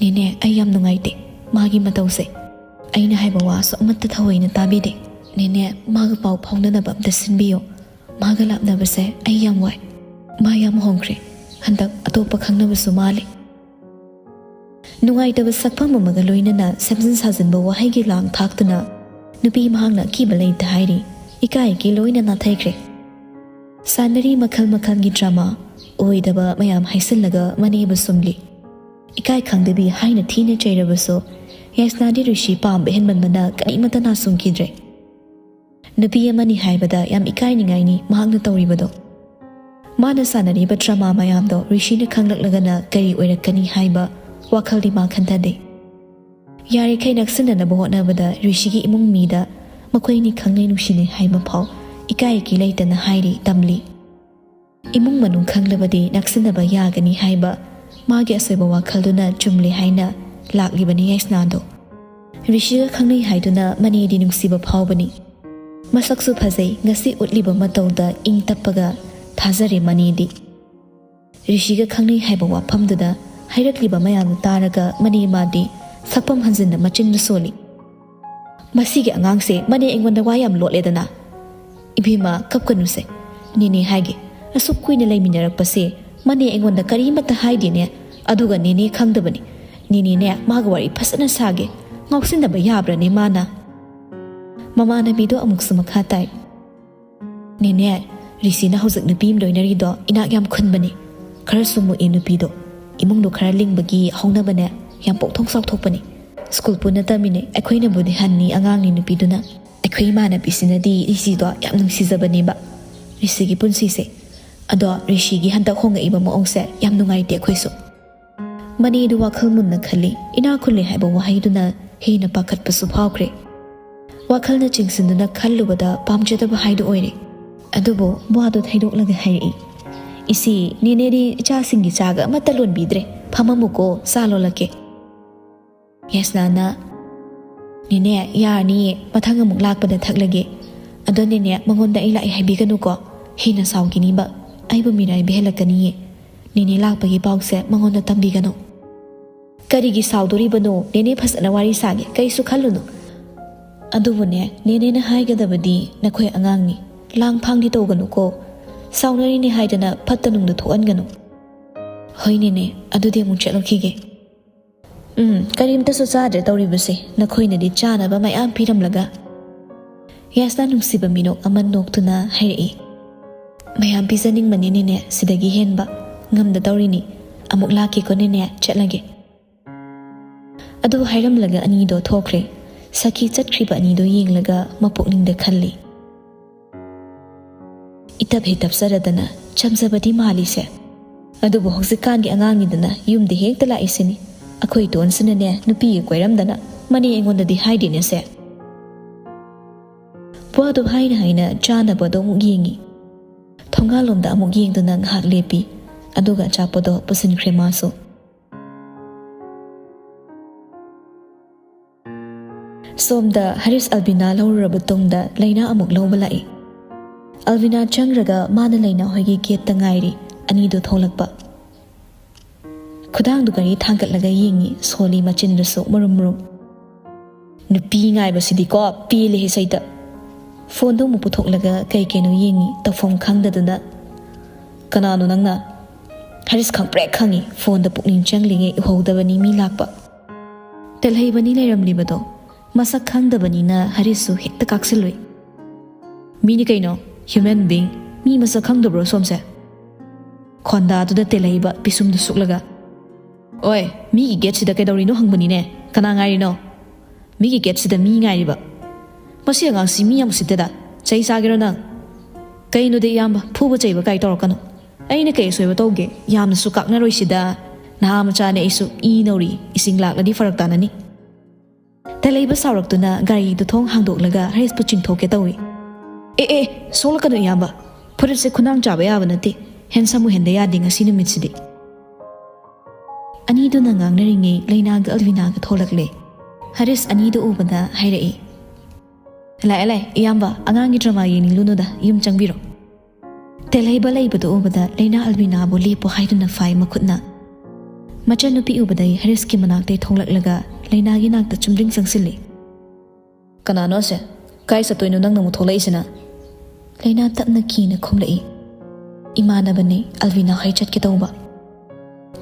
"ꯅꯦꯅꯦ, ꯑꯩ ꯌꯥꯝ ꯅꯨꯡꯉꯥꯏꯇꯦ ꯃꯥꯒꯤ ꯃꯇꯧꯁꯦ꯫ ꯑꯩꯅ ꯍꯥꯏꯕ ꯋꯥꯁꯨ ꯑꯃꯠꯇ ꯊꯑꯣꯏꯅ ꯇꯥꯕꯤꯗꯦ꯫ ꯅꯦꯅꯦ, ꯃꯥꯒ ꯄꯥꯎ ꯐꯥꯎꯅꯅꯕ ꯑꯝꯇ ꯁꯤꯟꯕꯤꯌꯣ꯫ ꯃꯥꯒ ꯂꯥꯞꯅꯕꯁꯦ ꯑꯩ ꯌꯥꯝ ꯋꯥꯏ꯫ ꯃꯥ ꯌꯥꯝ ꯍꯣꯡꯈ꯭ꯔꯦ꯫ ꯍꯟꯗꯛ ꯑꯇꯣꯞꯄ ꯈꯪꯅꯕꯁꯨ ꯃꯥꯜꯂꯤ"꯫ ꯅꯨꯡꯉꯥꯏꯇꯕ ꯁꯛꯐꯝ ꯑꯃꯒ ꯂꯣꯏꯅꯅ ꯁꯦꯝꯖꯤꯟ ꯁꯥꯖꯤꯟꯕ ꯋꯥꯍꯩꯒꯤ ꯂꯥꯡ ꯊꯥꯛꯇꯨꯅ ꯅꯨꯄꯤ ꯃꯍꯥꯛꯅ ꯑꯀꯤꯕ ꯂꯩꯇ ꯍꯥꯏꯔꯤ, ꯏꯀꯥꯏꯒꯤ ꯂꯣꯏꯅ ꯅꯥꯊꯩꯈ꯭ꯔꯦ꯫ ꯁꯥꯟꯅꯔꯤ ꯃꯈꯜ ꯃꯈꯜꯒꯤ ꯗ꯭ꯔꯃꯥ, ꯑꯣꯏꯗꯕ ꯃꯌꯥꯝ ꯍꯥꯏꯁꯤꯜꯂꯒ ꯃꯅꯦꯕꯨ ꯁꯨꯝꯂꯤ꯫ ꯏꯀꯥꯏ ꯈꯪꯗꯕꯤ ꯍꯥꯏꯅ ꯊꯤꯅ ꯆꯩꯔꯕꯁꯨ, ꯌꯥꯏꯁꯅꯥꯗꯤ ꯔꯤꯁꯤ ꯄꯥꯝꯕ ꯍꯦꯟꯃꯟꯕꯅ ꯀꯔꯤꯃꯠꯇ ꯅꯥꯁꯨꯡꯈꯤꯗ꯭ꯔꯦ꯫ ꯅꯨꯄꯤ ꯑꯃꯅꯤ ꯍꯥꯏꯕꯗ ꯌꯥꯝ ꯏꯀꯥꯏꯅꯤꯡꯉꯥꯏꯅꯤ ꯃꯍꯥꯛꯅ ꯇꯧꯔꯤꯕꯗꯣ꯫ ꯃꯥꯅ ꯁꯥꯟꯅꯔꯤꯕ ꯗ꯭ꯔꯃꯥ ꯃꯌꯥꯝꯗꯣ ꯔꯤꯁꯤꯅ ꯈꯪꯂꯛꯂꯒꯅ ꯀꯔꯤ ꯑꯣꯏꯔꯛꯀꯅꯤ ꯍꯥꯏꯕ ꯋꯥꯈꯜꯗꯤ ꯃꯥ ꯈꯟꯊꯗꯦ꯫ ꯌꯥꯔꯤꯈꯩ ꯅꯛꯁꯤꯟꯅꯅꯕ ꯍꯣꯠꯅꯕꯗ ꯔꯤꯁꯤꯒꯤ ꯏꯃꯨꯡ ꯃꯤꯗ ꯃꯈꯣꯏ ꯑꯅꯤ ꯈꯪꯅꯩ ꯅꯨꯡꯁꯤꯅꯩ ꯍꯥꯏꯕ ꯐꯥꯎ ꯏꯀꯥꯏ ꯏꯀꯤ ꯂꯩꯇꯅ ꯍꯥꯏꯔꯤ ꯇꯝꯂꯤ꯫ ꯏꯃꯨꯡ ꯃꯅꯨꯡ ꯈꯪꯂꯕꯗꯤ ꯅꯛꯁꯤꯟꯅꯕ ꯌꯥꯒꯅꯤ ꯍꯥꯏꯕ ꯃꯥꯒꯤ ꯑꯁꯣꯏꯕ ꯋꯥꯈꯜꯗꯨꯅ ꯆꯨꯝꯂꯦ ꯍꯥꯏꯅ ꯂꯥꯛꯂꯤꯕꯅꯤ ꯌꯥꯏꯁꯅꯥꯗꯣ꯫ ꯔꯤꯁꯤꯒ ꯈꯪꯅꯩ ꯍꯥꯏꯗꯨꯅ ꯃꯅꯦꯗꯤ ꯅꯨꯡꯁꯤꯕ ꯐꯥꯎꯕꯅꯤ꯫ ꯃꯁꯛꯁꯨ ꯐꯖꯩ, ꯉꯁꯤ ꯎꯠꯂꯤꯕ ꯃꯇꯧꯗ ꯏꯪ ꯇꯞꯄꯒ ꯊꯥꯖꯔꯦ ꯃꯅꯦꯗꯤ꯫ ꯔꯤꯁꯤꯒ ꯈꯪꯅꯩ ꯍꯥꯏꯕ ꯋꯥꯐꯝꯗꯨꯗ ꯍꯥꯏꯔꯛꯂꯤꯕ ꯃꯌꯥꯝꯗꯨ ꯇꯥꯔꯒ ꯃꯅꯦ ꯃꯥꯗꯤ ꯁꯛꯐꯝ ꯍꯟꯖꯤꯟꯅ ꯃꯆꯤꯟꯗꯨ ꯁꯣꯜꯂꯤ꯫ "ꯃꯁꯤꯒꯤ ꯑꯉꯥꯡꯁꯦ ꯃꯅꯦ ꯑꯩꯉꯣꯟꯗ ꯋꯥ ꯌꯥꯝ ꯂꯣꯠꯂꯦꯗꯅ꯫ ꯏꯕꯦꯝꯃ, ꯀꯞꯀꯅꯨꯁꯦ꯫ ꯅꯦꯅꯦ ꯍꯥꯏꯒꯦ, ꯑꯁꯨꯛ ꯀꯨꯏꯅ ꯂꯩꯃꯤꯟꯅꯔꯛꯄꯁꯦ ꯃꯅꯦ ꯑꯩꯉꯣꯟꯗ ꯀꯔꯤꯃꯠꯇ ꯍꯥꯏꯗꯦꯅꯦ꯫ ꯑꯗꯨꯒ ꯅꯦꯅꯦ ꯈꯪꯗꯕꯅꯤ꯫ ꯅꯦꯅꯦꯅꯦ ꯃꯥꯒ ꯋꯥꯔꯤ ꯐꯖꯅ ꯁꯥꯒꯦ꯫ ꯉꯥꯎꯁꯤꯟꯅꯕ ꯌꯥꯕ꯭ꯔꯅꯦ ꯃꯥꯅ?" ꯃꯃꯥꯟꯅꯕꯤꯗꯣ ꯑꯃꯨꯛꯁꯨ ꯃꯈꯥ ꯇꯥꯏ꯫ "ꯅꯦꯅꯦ, ꯔꯤꯁꯤꯅ ꯍꯧꯖꯤꯛ ꯅꯨꯄꯤ ꯑꯃ ꯂꯣꯏꯅꯔꯤꯗꯣ ꯏꯅꯥꯛ ꯌꯥꯝ ꯈꯨꯟꯕꯅꯤ꯫ ꯈꯔꯁꯨ ꯃꯨꯛꯑꯦ ꯅꯨꯄꯤꯗꯣ꯫ ꯏꯃꯨꯡꯗꯣ ꯈꯔ ꯂꯤꯡꯕꯒꯤ ꯍꯧꯅꯕꯅꯦ ꯌꯥꯝ ꯄꯣꯛꯊꯣꯛ ꯆꯥꯎꯊꯣꯛꯄꯅꯤ꯫ ꯁ꯭ꯀꯨꯜ ꯄꯨꯟꯅ ꯇꯝꯃꯤꯅꯦ, ꯑꯩꯈꯣꯏꯅꯕꯨꯗꯤ ꯍꯟꯅꯤ ꯑꯉꯥꯡꯅꯤ ꯅꯨꯄꯤꯗꯨꯅ꯫ ꯑꯩꯈꯣꯏ ꯏꯃꯥꯟꯅꯕꯤꯁꯤꯅꯗꯤ ꯔꯤꯁꯤꯗꯣ ꯌꯥꯝ ꯅꯨꯡꯁꯤꯖꯕꯅꯦꯕ꯫ ꯔꯤꯁꯤꯒꯤ ꯄꯨꯟꯁꯤꯁꯦ꯫ ꯑꯗꯣ ꯔꯤꯁꯤꯒꯤ ꯍꯟꯗꯛ ꯍꯣꯡꯉꯛꯏꯕ ꯃꯑꯣꯡꯁꯦ ꯌꯥꯝ ꯅꯨꯡꯉꯥꯏꯇꯦ ꯑꯩꯈꯣꯏꯁꯨ"꯫ ꯃꯅꯦꯗꯨ ꯋꯥꯈꯜ ꯃꯨꯟꯅ ꯈꯜꯂꯤ꯫ ꯏꯅꯥꯛ ꯈꯨꯜꯂꯦ ꯍꯥꯏꯕ ꯋꯥꯍꯩꯗꯨꯅ ꯍꯦꯟꯅ ꯄꯥꯈꯠꯄꯁꯨ ꯐꯥꯎꯈ꯭ꯔꯦ꯫ ꯋꯥꯈꯜꯅ ꯆꯤꯡꯁꯤꯟꯗꯨꯅ ꯈꯜꯂꯨꯕꯗ ꯄꯥꯝꯖꯗꯕ ꯍꯥꯏꯗꯨ ꯑꯣꯏꯔꯦ꯫ ꯑꯗꯨꯕꯨ ꯋꯥꯗꯨ ꯊꯩꯗꯣꯛꯂꯒ ꯍꯥꯏꯔꯛꯏ, "ꯏꯆꯦ, ꯅꯦꯅꯦꯗꯤ ꯏꯆꯥꯁꯤꯡꯒꯤ ꯆꯥꯒ ꯑꯃꯠꯇ ꯂꯣꯟꯕꯤꯗ꯭ꯔꯦ꯫ ꯐꯝꯃꯝꯃꯨꯀꯣ, ꯆꯥ ꯂꯣꯜꯂꯛꯀꯦ"꯫ ꯌꯥꯏꯁꯅꯥꯅ, "ꯅꯦꯅꯦ, ꯌꯥꯔꯅꯤꯌꯦ, ꯃꯊꯪ ꯑꯃꯨꯛ ꯂꯥꯛꯄꯗ ꯊꯛꯂꯒꯦ꯫ "ꯑꯗꯣ ꯅꯦꯅꯦ, ꯃꯉꯣꯟꯗ ꯑꯩ ꯂꯥꯛꯑꯦ ꯍꯥꯏꯕꯤꯒꯅꯨꯀꯣ꯫ ꯍꯦꯟꯅ ꯁꯥꯎꯈꯤꯅꯤꯕ꯫ ꯑꯩꯕꯨ ꯃꯤꯔꯥꯏꯕꯤꯍꯜꯂꯛꯀꯅꯤꯌꯦ꯫ ꯅꯦꯅꯦ ꯂꯥꯛꯄꯒꯤ ꯄꯥꯎꯁꯦ ꯃꯉꯣꯟꯗ ꯇꯝꯕꯤꯒꯅꯨ"꯫ "ꯀꯔꯤꯒꯤ ꯁꯥꯎꯗꯣꯔꯤꯕꯅꯣ? ꯅꯦꯅꯦ ꯐꯖꯅ ꯋꯥꯔꯤ ꯁꯥꯒꯦ, ꯀꯩꯁꯨ ꯈꯜꯂꯨꯅꯨ"꯫ "ꯑꯗꯨꯕꯨꯅꯦ, ꯅꯦꯅꯦꯅ ꯍꯥꯏꯒꯗꯕꯗꯤ ꯅꯈꯣꯏ ꯑꯉꯥꯡꯅꯤ꯫ ꯂꯥꯡ ꯐꯥꯡꯗꯤ ꯇꯧꯒꯅꯨꯀꯣ꯫ ꯁꯥꯎꯅꯔꯤꯅꯦ ꯍꯥꯏꯗꯅ ꯐꯠꯇ ꯅꯨꯡꯗ ꯊꯣꯛꯍꯟꯒꯅꯨ"꯫ "ꯍꯣꯏ ꯅꯦꯅꯦ, ꯑꯗꯨꯗꯤ ꯑꯃꯨꯛ ꯆꯠꯂꯨꯈꯤꯒꯦ"꯫ "ꯎꯝ, ꯀꯔꯤꯝꯇꯁꯨ ꯆꯥꯗ꯭ꯔꯦ ꯇꯧꯔꯤꯕꯁꯦ, ꯅꯈꯣꯏꯅꯗꯤ ꯆꯥꯅꯕ ꯃꯌꯥꯝ ꯄꯤꯔꯝꯂꯒ"꯫ ꯌꯥꯁꯅꯥ ꯅꯨꯡꯁꯤꯕ ꯃꯤꯅꯣꯛ ꯑꯃ ꯅꯣꯛꯇꯨꯅ ꯍꯥꯏꯔꯛꯏ꯫ "ꯃꯌꯥꯝ ꯄꯤꯖꯅꯤꯡꯕꯅꯤꯅꯦꯅꯦ, ꯁꯤꯗꯒꯤ ꯍꯦꯟꯕ꯫ ꯉꯝꯗ ꯇꯧꯔꯤꯅꯤ꯫ ꯑꯃꯨꯛ ꯂꯥꯛꯀꯦꯀꯣ ꯅꯦꯅꯦ, ꯆꯠꯂꯒꯦ"꯫ ꯑꯗꯨ ꯍꯥꯏꯔꯝꯂꯒ ꯑꯅꯤꯗꯣ ꯊꯣꯛꯈ꯭ꯔꯦ꯫ ꯁꯈꯤ ꯆꯠꯈ꯭ꯔꯤꯕ ꯑꯅꯤꯗꯣ ꯌꯦꯡꯂꯒ ꯃꯄꯨꯛꯅꯤꯡꯗ ꯈꯜꯂꯤ꯫ "ꯏꯇꯞ ꯍꯦꯛ ꯇꯞꯆꯔꯗꯅ ꯆꯝꯖꯕꯗꯤ ꯃꯥꯜꯂꯤꯁꯦ꯫ ꯑꯗꯨꯕꯨ ꯍꯧꯖꯤꯛꯀꯥꯟꯒꯤ ꯑꯉꯥꯡꯅꯤꯗꯅ ꯌꯨꯝꯗ ꯍꯦꯛꯇ ꯂꯥꯛꯏꯁꯤꯅꯤ꯫ ꯑꯩꯈꯣꯏ ꯇꯣꯟꯁꯤꯅꯅꯦ ꯅꯨꯄꯤꯒ ꯀꯣꯏꯔꯝꯗꯅ ꯃꯅꯦ ꯑꯩꯉꯣꯟꯗꯗꯤ ꯍꯥꯏꯗꯦꯅꯦꯁꯦ"꯫ ꯋꯥꯗꯨ ꯍꯥꯏꯅ ꯍꯥꯏꯅ ꯆꯥꯅꯕꯗꯣ ꯑꯃꯨꯛ ꯌꯦꯡꯉꯤ꯫ ꯊꯣꯡꯒꯥꯜꯂꯣꯝꯗ ꯑꯃꯨꯛ ꯌꯦꯡꯗꯨꯅ ꯉꯥꯏꯍꯥꯛ ꯂꯦꯞꯄꯤ꯫ ꯑꯗꯨꯒ ꯑꯆꯥꯄꯣꯠꯇꯣ ꯄꯨꯁꯤꯟꯈ꯭ꯔꯦ ꯃꯥꯁꯨ꯫ ꯁꯣꯝꯗ ꯍꯔꯤꯁ ꯑꯜꯕꯤꯅꯥ ꯂꯧꯔꯨꯔꯕ ꯇꯨꯡꯗ ꯂꯩꯅꯥ ꯑꯃꯨꯛ ꯂꯧꯕ ꯂꯥꯛꯏ꯫ ꯑꯜꯕꯤꯅꯥ ꯆꯪꯔꯒ ꯃꯥꯅ ꯂꯩꯅꯥ ꯍꯣꯏꯒꯤ ꯒꯦꯠꯇ ꯉꯥꯏꯔꯤ꯫ ꯑꯅꯤꯗꯨ ꯊꯣꯛꯂꯛꯄ꯫ ꯈꯨꯗꯥꯡꯗꯨ ꯒꯥꯔꯤ ꯊꯥꯡꯒꯠꯂꯒ ꯌꯦꯡꯉꯤ, ꯁꯣꯜꯂꯤ ꯃꯆꯤꯟꯗꯨꯁꯨ ꯃꯨꯔꯨꯝ ꯃꯨꯔꯨꯝ꯫ "ꯅꯨꯄꯤ ꯉꯥꯏꯕꯁꯤꯗꯤꯀꯣ ꯄꯦꯜꯂꯦꯍꯦ ꯁꯩꯇ"꯫ ꯐꯣꯟꯗꯣ ꯑꯃꯨꯛ ꯄꯨꯊꯣꯛꯂꯒ ꯀꯩ ꯀꯩꯅꯣ ꯌꯦꯡꯉꯤ, ꯇꯧꯐꯝ ꯈꯪꯗꯗꯅ꯫ "ꯀꯅꯥꯅꯣ ꯅꯪꯅ?" ꯍꯔꯤꯁ ꯈꯪꯄ꯭ꯔꯦꯛ ꯈꯪꯉꯤ, ꯐꯣꯟꯗ ꯄꯨꯛꯅꯤꯡ ꯆꯪꯂꯤꯉꯩ ꯎꯍꯧꯗꯕꯅꯤ ꯃꯤ ꯂꯥꯛꯄ꯫ ꯇꯦꯜꯍꯩꯕꯅꯤ ꯂꯩꯔꯝꯂꯤꯕꯗꯣ꯫ ꯃꯁꯛ ꯈꯪꯗꯕꯅꯤꯅ ꯍꯔꯤꯁꯁꯨ ꯍꯦꯛꯇ ꯀꯥꯛꯁꯤꯜꯂꯨꯏ꯫ "ꯃꯤꯅꯤ ꯀꯩꯅꯣ, human being꯫ ꯃꯤ ꯃꯁꯛ ꯈꯪꯗꯕ꯭ꯔꯣ ꯁꯣꯝꯁꯦ?" ꯈꯣꯟꯗꯥꯗꯨꯗ ꯇꯦꯜꯍꯩꯕ ꯄꯤꯁꯨꯝꯗꯨ ꯁꯨꯛꯂꯒ꯫ "ꯑꯣꯏ, ꯃꯤꯒꯤ ꯒꯦꯠꯁꯤꯗ ꯀꯩꯗꯧꯔꯤꯅꯣ ꯍꯪꯕꯅꯤꯅꯦ, ꯀꯅꯥ ꯉꯥꯏꯔꯤꯅꯣ?" "ꯃꯤꯒꯤ ꯒꯦꯠꯁꯤꯗ ꯃꯤ ꯉꯥꯏꯔꯤꯕ"꯫ "ꯃꯁꯤ ꯑꯉꯥꯡꯁꯤ ꯃꯤ ꯌꯥꯝ ꯎꯁꯤꯠꯇꯦꯗ, ꯆꯩ ꯆꯥꯒꯦꯔꯣ ꯅꯪ?" "ꯀꯩꯅꯣꯗ ꯏꯌꯥꯝꯕ, ꯐꯨꯕ ꯆꯩꯕ ꯀꯥꯏ ꯇꯧꯔꯛꯀꯅꯨ꯫ ꯑꯩꯅ ꯀꯩ ꯑꯁꯣꯏꯕ ꯇꯧꯒꯦ? ꯌꯥꯝꯅꯁꯨ ꯀꯥꯛꯅꯔꯣꯏꯁꯤꯗ꯫ ꯅꯍꯥ ꯃꯆꯥꯅꯦ ꯑꯩꯁꯨ, ꯏ ꯅꯧꯔꯤ, ꯏꯁꯤꯡ ꯂꯥꯛꯂꯗꯤ ꯐꯔꯛ ꯇꯥꯅꯅꯤ"꯫ ꯇꯦꯜꯍꯩꯕ ꯁꯥꯎꯔꯛꯇꯨꯅ ꯒꯥꯔꯤꯗꯨ ꯊꯣꯡ ꯍꯥꯡꯗꯣꯛꯂꯒ ꯍꯔꯤꯁꯄꯨ ꯆꯤꯡꯊꯣꯛꯀꯦ ꯇꯧꯏ꯫ "ꯑꯦ ꯑꯦ, ꯁꯣꯛꯂꯛꯀꯅꯨ ꯏꯌꯥꯝꯕ꯫ ꯐꯨꯔꯤꯠꯁꯦ ꯈꯨꯅꯥꯡ ꯆꯥꯕ ꯌꯥꯕ ꯅꯠꯇꯦ꯫ ꯍꯦꯟꯁꯝ ꯑꯣꯏꯍꯟꯗ ꯌꯥꯗꯦ ꯉꯁꯤ ꯅꯨꯃꯤꯠꯁꯤꯗꯤ"꯫ ꯑꯅꯤꯗꯨꯅ ꯉꯥꯡꯅꯔꯤꯉꯩ ꯂꯩꯅꯥꯒ ꯑꯜꯕꯤꯅꯥꯒ ꯊꯣꯛꯂꯛꯂꯦ꯫ ꯍꯔꯤꯁ ꯑꯅꯤꯗꯨ ꯎꯕꯗ ꯍꯥꯏꯔꯛꯏ꯫ "ꯂꯥꯛꯑꯦ, ꯂꯥꯛꯑꯦ, ꯏꯌꯥꯝꯕ, ꯑꯉꯥꯡꯒꯤ ꯗ꯭ꯔꯃꯥ ꯌꯦꯡꯅꯤꯡꯂꯨꯅꯨꯗ, ꯌꯨꯝ ꯆꯪꯕꯤꯔꯣ"꯫ ꯇꯦꯜꯍꯩꯕ ꯂꯩꯕꯗꯨ ꯎꯕꯗ ꯂꯩꯅꯥ ꯑꯜꯕꯤꯅꯥꯕꯨ ꯂꯦꯞꯄꯣ ꯍꯥꯏꯗꯨꯅ ꯐꯥꯏ ꯃꯈꯨꯠꯅ꯫ ꯃꯆꯟꯅꯨꯄꯤ ꯎꯕꯗꯩ ꯍꯔꯤꯁꯀꯤ ꯃꯅꯥꯛꯇꯩ ꯊꯣꯛꯂꯛꯂꯒ ꯂꯩꯅꯥꯒꯤ ꯅꯥꯛꯇ ꯆꯨꯝꯗ꯭ꯔꯤꯡ ꯆꯪꯁꯤꯜꯂꯤ꯫ "ꯀꯅꯥꯅꯣ ꯑꯁꯦ? ꯀꯥꯏ ꯆꯠꯇꯣꯏꯅꯣ ꯅꯪꯅ ꯑꯃꯨꯛ ꯊꯣꯛꯂꯛꯏꯁꯤꯅ?" ꯂꯩꯅꯥ ꯇꯞꯅ ꯀꯤꯅ ꯈꯨꯝꯂꯛꯏ꯫ "ꯏꯃꯥꯟꯅꯕꯅꯦ, ꯑꯜꯕꯤꯅꯥ ꯍꯣꯏ ꯆꯠꯀꯦ ꯇꯧꯕ"꯫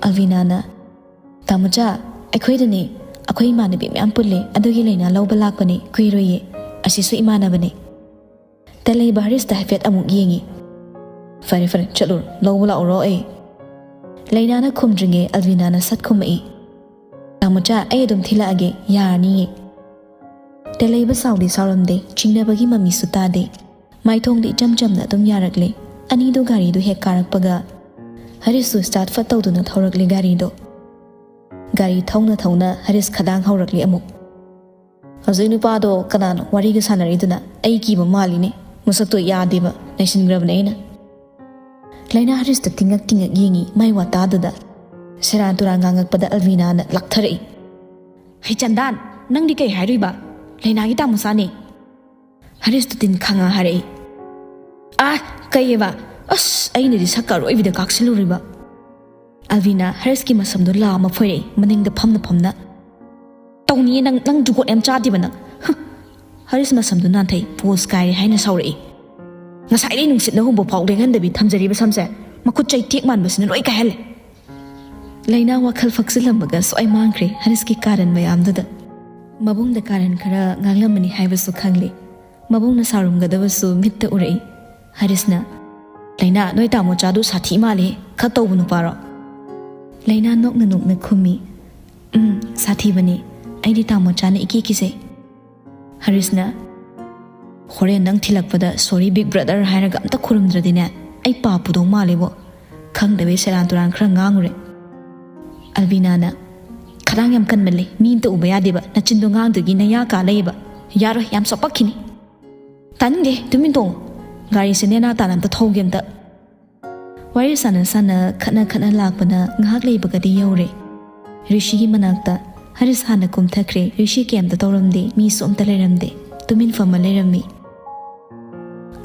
ꯑꯜꯕꯤꯅꯥꯅ, "ꯇꯥꯃꯣꯆꯥ, ꯑꯩꯈꯣꯏꯗꯅꯦ, ꯑꯩꯈꯣꯏ ꯏꯃꯥꯟꯅꯕꯤ ꯃꯌꯥꯝ ꯄꯨꯜꯂꯦ, ꯑꯗꯨꯒꯤ ꯂꯩꯅꯥ ꯂꯧꯕ ꯂꯥꯛꯄꯅꯦ, ꯀꯨꯏꯔꯣꯏꯌꯦ, ꯑꯁꯤꯁꯨ ꯏꯃꯥꯟꯅꯕꯅꯦ"꯫ ꯇꯦꯜꯍꯩꯕ ꯍꯔꯤꯁꯇ ꯍꯥꯏꯐꯦꯠ ꯑꯃꯨꯛ ꯌꯦꯡꯉꯤ꯫ "ꯐꯔꯦ ꯐꯔꯦ, ꯆꯠꯂꯨꯔꯣ, ꯂꯧꯕ ꯂꯥꯛꯎꯔꯣ ꯑꯩ"꯫ ꯂꯩꯅꯥꯅ ꯈꯨꯝꯗ꯭ꯔꯤꯉꯩ ꯑꯜꯕꯤꯅꯥꯅ ꯁꯠ ꯈꯨꯝꯃꯛꯏ꯫ "ꯇꯥꯃꯣꯆꯥ, ꯑꯩ ꯑꯗꯨꯝ ꯊꯤꯜꯂꯛꯑꯒꯦ, ꯌꯥꯔꯅꯤꯌꯦ"꯫ ꯇꯦꯜꯍꯩꯕ ꯁꯥꯎꯗꯤ ꯁꯥꯎꯔꯝꯗꯦ, ꯆꯤꯡꯅꯕꯒꯤ ꯃꯃꯤꯁꯨ ꯇꯥꯗꯦ꯫ ꯃꯥꯏꯊꯣꯡꯗꯤ ꯏꯆꯝ ꯆꯝꯅ ꯑꯗꯨꯝ ꯌꯥꯔꯛꯂꯦ꯫ ꯑꯅꯤꯗꯨ ꯒꯥꯔꯤꯗꯨ ꯍꯦꯛ ꯀꯥꯔꯛꯄꯒ ꯍꯔꯤꯁꯁꯨ ꯁ꯭ꯇꯥꯔꯠ ꯐꯠ ꯇꯧꯗꯨꯅ ꯊꯧꯔꯛꯂꯦ ꯒꯥꯔꯤꯗꯣ꯫ ꯒꯥꯔꯤ ꯊꯧꯅ ꯊꯧꯅ ꯍꯔꯤꯁ ꯈꯗꯥꯡ ꯍꯧꯔꯛꯂꯦ ꯑꯃꯨꯛ꯫ "ꯍꯧꯖꯤꯛ ꯅꯨꯄꯥꯗꯣ ꯀꯅꯥꯅꯣ ꯋꯥꯔꯤꯒ ꯁꯥꯟꯅꯔꯤꯗꯨꯅ? ꯑꯩ ꯀꯤꯕ ꯃꯥꯜꯂꯤꯅꯦ꯫ ꯃꯁꯛꯇꯣ ꯌꯥꯗꯦꯕ, ꯅꯩꯁꯤꯟꯈ꯭ꯔꯕꯅꯦ ꯑꯩꯅ"꯫ ꯂꯩꯅꯥ ꯍꯔꯤꯁꯇ ꯇꯤꯡꯉꯛ ꯇꯤꯡꯉꯛ ꯌꯦꯡꯉꯤ, ꯃꯥꯏ ꯋꯥ ꯇꯥꯗꯨꯗ꯫ ꯁꯦꯔꯥꯟ ꯇꯨꯔꯥꯟ ꯉꯥꯡꯉꯛꯄꯗ ꯑꯜꯕꯤꯅꯥꯅ ꯂꯥꯛꯊꯔꯛꯏ꯫ "ꯍꯩ ꯆꯟꯗꯥꯟ, ꯅꯪꯗꯤ ꯀꯩ ꯍꯥꯏꯔꯨꯏꯕ? ꯂꯩꯅꯥꯒꯤ ꯇꯥꯃꯣꯆꯥꯅꯦ"꯫ ꯍꯔꯤꯁꯇꯨ ꯇꯤꯟ ꯈꯪꯉ ꯍꯥꯏꯔꯛꯏ꯫ "ꯑꯥ, ꯀꯩꯑꯕ? ꯑꯁ, ꯑꯩꯅꯗꯤ ꯁꯛꯀ ꯑꯔꯣꯏꯕꯤꯗ ꯀꯥꯛꯁꯤꯜꯂꯨꯔꯤꯕ"꯫ ꯑꯜꯕꯤꯅꯥ ꯍꯔꯤꯁꯀꯤ ꯃꯁꯝꯗꯣ ꯂꯥ ꯑꯃ ꯐꯣꯏꯔꯛꯏ, ꯃꯅꯤꯡꯗ ꯐꯝꯅ ꯐꯝꯅ꯫ "ꯇꯧꯅꯤꯌꯦ ꯅꯪ, ꯅꯪ ꯖꯨꯒꯣꯠ ꯌꯥꯝ ꯆꯥꯗꯦꯕ ꯅꯪ꯫ ꯍ!" ꯍꯔꯤꯁ ꯃꯁꯝꯗꯨ ꯅꯥꯟꯊꯩ, ꯄꯣꯁ ꯀꯥꯏꯔꯦ ꯍꯥꯏꯅ ꯁꯥꯎꯔꯛꯏ꯫ "ꯉꯁꯥꯏꯗꯩ ꯅꯨꯡꯁꯤꯠꯅ ꯍꯨꯝꯕ ꯐꯥꯎ ꯂꯦꯡꯍꯟꯗꯕꯤ ꯊꯝꯖꯔꯤꯕ ꯁꯝꯁꯦ, ꯃꯈꯨꯠ ꯆꯩꯇꯦꯛ ꯃꯥꯟꯕꯁꯤꯅ ꯂꯣꯏ ꯀꯥꯏꯍꯜꯂꯦ"꯫ ꯂꯩꯅꯥ ꯋꯥꯈꯜ ꯐꯛꯆꯤꯜꯂꯝꯕꯒ ꯁ꯭ꯋꯥꯏ ꯃꯥꯡꯈ꯭ꯔꯦ ꯍꯔꯤꯁꯀꯤ ꯀꯥꯔꯟ ꯃꯌꯥꯝꯗꯨꯗ꯫ ꯃꯕꯨꯡꯗ ꯀꯥꯔꯟ ꯈꯔ ꯉꯥꯡꯂꯝꯃꯅꯤ ꯍꯥꯏꯕꯁꯨ ꯈꯪꯂꯦ꯫ ꯃꯕꯨꯡꯅ ꯁꯥꯎꯔꯝꯒꯗꯕꯁꯨ ꯃꯤꯠꯇ ꯎꯔꯛꯏ꯫ ꯍꯔꯤꯁꯅ, "ꯂꯩꯅꯥ, ꯅꯣꯏ ꯇꯥꯃꯣꯆꯥꯗꯨ ꯁꯥꯊꯤ ꯃꯥꯜꯂꯦ, ꯈꯔ ꯇꯧꯕ ꯅꯨꯄꯥꯔꯣ?" ꯂꯩꯅꯥ ꯅꯣꯛꯅ ꯅꯣꯛꯅ ꯈꯨꯝꯃꯤ, "ꯎꯝ, ꯁꯥꯊꯤꯕꯅꯤ꯫ ꯑꯩꯗꯤ ꯇꯥꯃꯣꯆꯥꯅ ꯏꯀꯤ ꯀꯤꯖꯩ"꯫ ꯍꯔꯤꯁꯅ, "ꯍꯣꯔꯦꯟ ꯅꯪ ꯊꯤꯜꯂꯛꯄꯗ 'Sorry big brother' ꯍꯥꯏꯔꯒ ꯑꯝꯇ ꯈꯨꯔꯨꯝꯗ꯭ꯔꯗꯤꯅꯦ, ꯑꯩ ꯄꯥꯞ ꯄꯨꯗꯧ ꯃꯥꯜꯂꯦꯕꯣ꯫ ꯈꯪꯗꯕꯩ ꯁꯦꯔꯥꯟ ꯇꯨꯔꯥꯟ ꯈꯔ ꯉꯥꯡꯉꯨꯔꯦ"꯫ ꯑꯜꯕꯤꯅꯥꯅ, "ꯈꯗꯥꯡ ꯌꯥꯝ ꯀꯟꯃꯜꯂꯦ, ꯃꯤ ꯑꯝꯇ ꯎꯕ ꯌꯥꯗꯦꯕ, ꯅꯆꯤꯟꯗꯣ ꯉꯥꯡꯗꯨꯒꯤ ꯅꯌꯥ ꯀꯥ ꯂꯩꯌꯦꯕ꯫ ꯌꯥꯔꯣꯏ, ꯌꯥꯝ ꯆꯥꯎꯄꯛꯈꯤꯅꯤ"꯫ "ꯇꯥꯅꯤꯡꯗꯦ, ꯇꯨꯃꯤꯟ ꯇꯣꯡꯉꯨ꯫ ꯒꯥꯔꯤꯁꯦ ꯅꯦꯅꯥ ꯇꯥꯅ ꯑꯝꯇ ꯊꯧꯒꯦ ꯑꯝꯇ"꯫ ꯋꯥꯔꯤ ꯁꯥꯟꯅ ꯁꯥꯟꯅ, ꯈꯠꯅ ꯈꯠꯅ ꯂꯥꯛꯄꯅ ꯉꯥꯏꯍꯥꯛ ꯂꯩꯕꯒꯗꯤ ꯌꯧꯔꯦ꯫ ꯔꯤꯁꯤꯒꯤ ꯃꯅꯥꯛꯇ꯫ ꯍꯔꯤꯁ ꯍꯥꯟꯅ ꯀꯨꯝꯊꯈ꯭ꯔꯦ꯫ ꯔꯤꯁꯤ ꯀꯩꯝꯇ ꯇꯧꯔꯝꯗꯦ, ꯃꯤꯁꯨ ꯑꯝꯇ ꯂꯩꯔꯝꯗꯦ꯫ ꯇꯨꯃꯤꯟ ꯐꯝꯃ ꯂꯩꯔꯝꯃꯤ꯫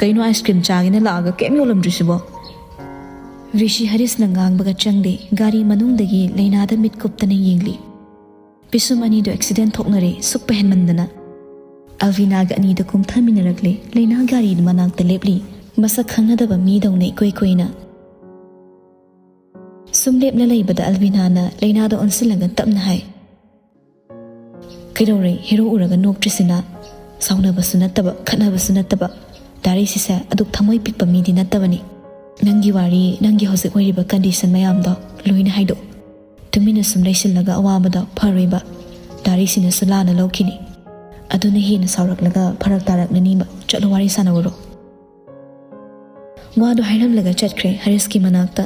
"ꯀꯩꯅꯣ, ꯑꯥꯏꯁ ꯀ꯭ꯔꯤꯝ ꯆꯥꯒꯦꯅ ꯂꯥꯛꯑꯒ ꯀꯩꯝ ꯌꯣꯜꯂꯝꯗ꯭ꯔꯤꯁꯤꯕꯣ?" ꯔꯤꯁꯤ ꯍꯔꯤꯁꯅ ꯉꯥꯡꯕꯒ ꯆꯪꯗꯦ, ꯒꯥꯔꯤ ꯃꯅꯨꯡꯗꯒꯤ ꯂꯩꯅꯥꯗ ꯃꯤꯠ ꯀꯨꯞꯇꯅ ꯌꯦꯡꯂꯤ꯫ ꯄꯤꯁꯨꯝ ꯑꯅꯤꯗꯣ ꯑꯦꯛꯁꯤꯗꯦꯟ ꯊꯣꯛꯅꯔꯦ, ꯁꯨꯛꯄ ꯍꯦꯟꯃꯟꯗꯅ꯫ ꯑꯜꯚꯤꯅꯥꯒ ꯑꯅꯤꯗꯣ ꯀꯨꯝꯊꯃꯤꯟꯅꯔꯛꯂꯦ꯫ ꯂꯩꯅꯥ ꯒꯥꯔꯤ ꯃꯅꯥꯛꯇ ꯂꯦꯞꯂꯤ, ꯃꯁꯛ ꯈꯪꯅꯗꯕ ꯃꯤꯗꯧꯅ ꯏꯀꯣꯏ ꯀꯣꯏꯅ꯫ ꯁꯨꯝ ꯂꯦꯞꯅ ꯂꯩꯕꯗ ꯑꯜꯚꯤꯅꯥꯅ ꯂꯩꯅꯥꯗ ꯑꯣꯟꯁꯤꯜꯂꯒ ꯇꯞꯅ ꯍꯥꯏ, "ꯀꯩꯗꯧꯔꯦ ꯍꯦꯔꯣ ꯎꯔꯒ ꯅꯣꯛꯇ꯭ꯔꯤꯁꯤꯅ? ꯁꯥꯎꯅꯕꯁꯨ ꯅꯠꯇꯕ, ꯈꯠꯅꯕꯁꯨ ꯅꯠꯇꯕ, ꯗꯥꯔꯤꯁꯤꯁꯦ ꯑꯗꯨꯛ ꯊꯃꯣꯏ ꯄꯤꯛꯄ ꯃꯤꯗꯤ ꯅꯠꯇꯕꯅꯤ꯫ ꯅꯪꯒꯤ ꯋꯥꯔꯤ, ꯅꯪꯒꯤ ꯍꯧꯖꯤꯛ ꯑꯣꯏꯔꯤꯕ ꯀꯟꯗꯤꯁꯟ ꯃꯌꯥꯝꯗꯣ ꯂꯣꯏꯅ ꯍꯥꯏꯗꯣꯛꯎ꯫ ꯇꯨꯃꯤꯟꯅ ꯁꯨꯝ ꯂꯩꯁꯤꯜꯂꯒ ꯑꯋꯥꯕꯗꯣ ꯐꯔꯣꯏꯕ꯫ ꯗꯥꯔꯤꯁꯤꯅꯁꯨ ꯂꯥꯟꯅ ꯂꯧꯈꯤꯅꯤ꯫ ꯑꯗꯨꯅ ꯍꯦꯟꯅ ꯁꯥꯎꯔꯛꯂꯒ ꯐꯔꯛ ꯇꯥꯔꯛꯂꯅꯤꯕ꯫ ꯆꯠꯂꯣ, ꯋꯥꯔꯤ ꯁꯥꯟꯅꯧꯔꯣ꯫" ꯋꯥꯗꯣ ꯍꯥꯏꯔꯝꯂꯒ ꯆꯠꯈ꯭ꯔꯦ ꯍꯔꯤꯁꯀꯤ ꯃꯅꯥꯛꯇ꯫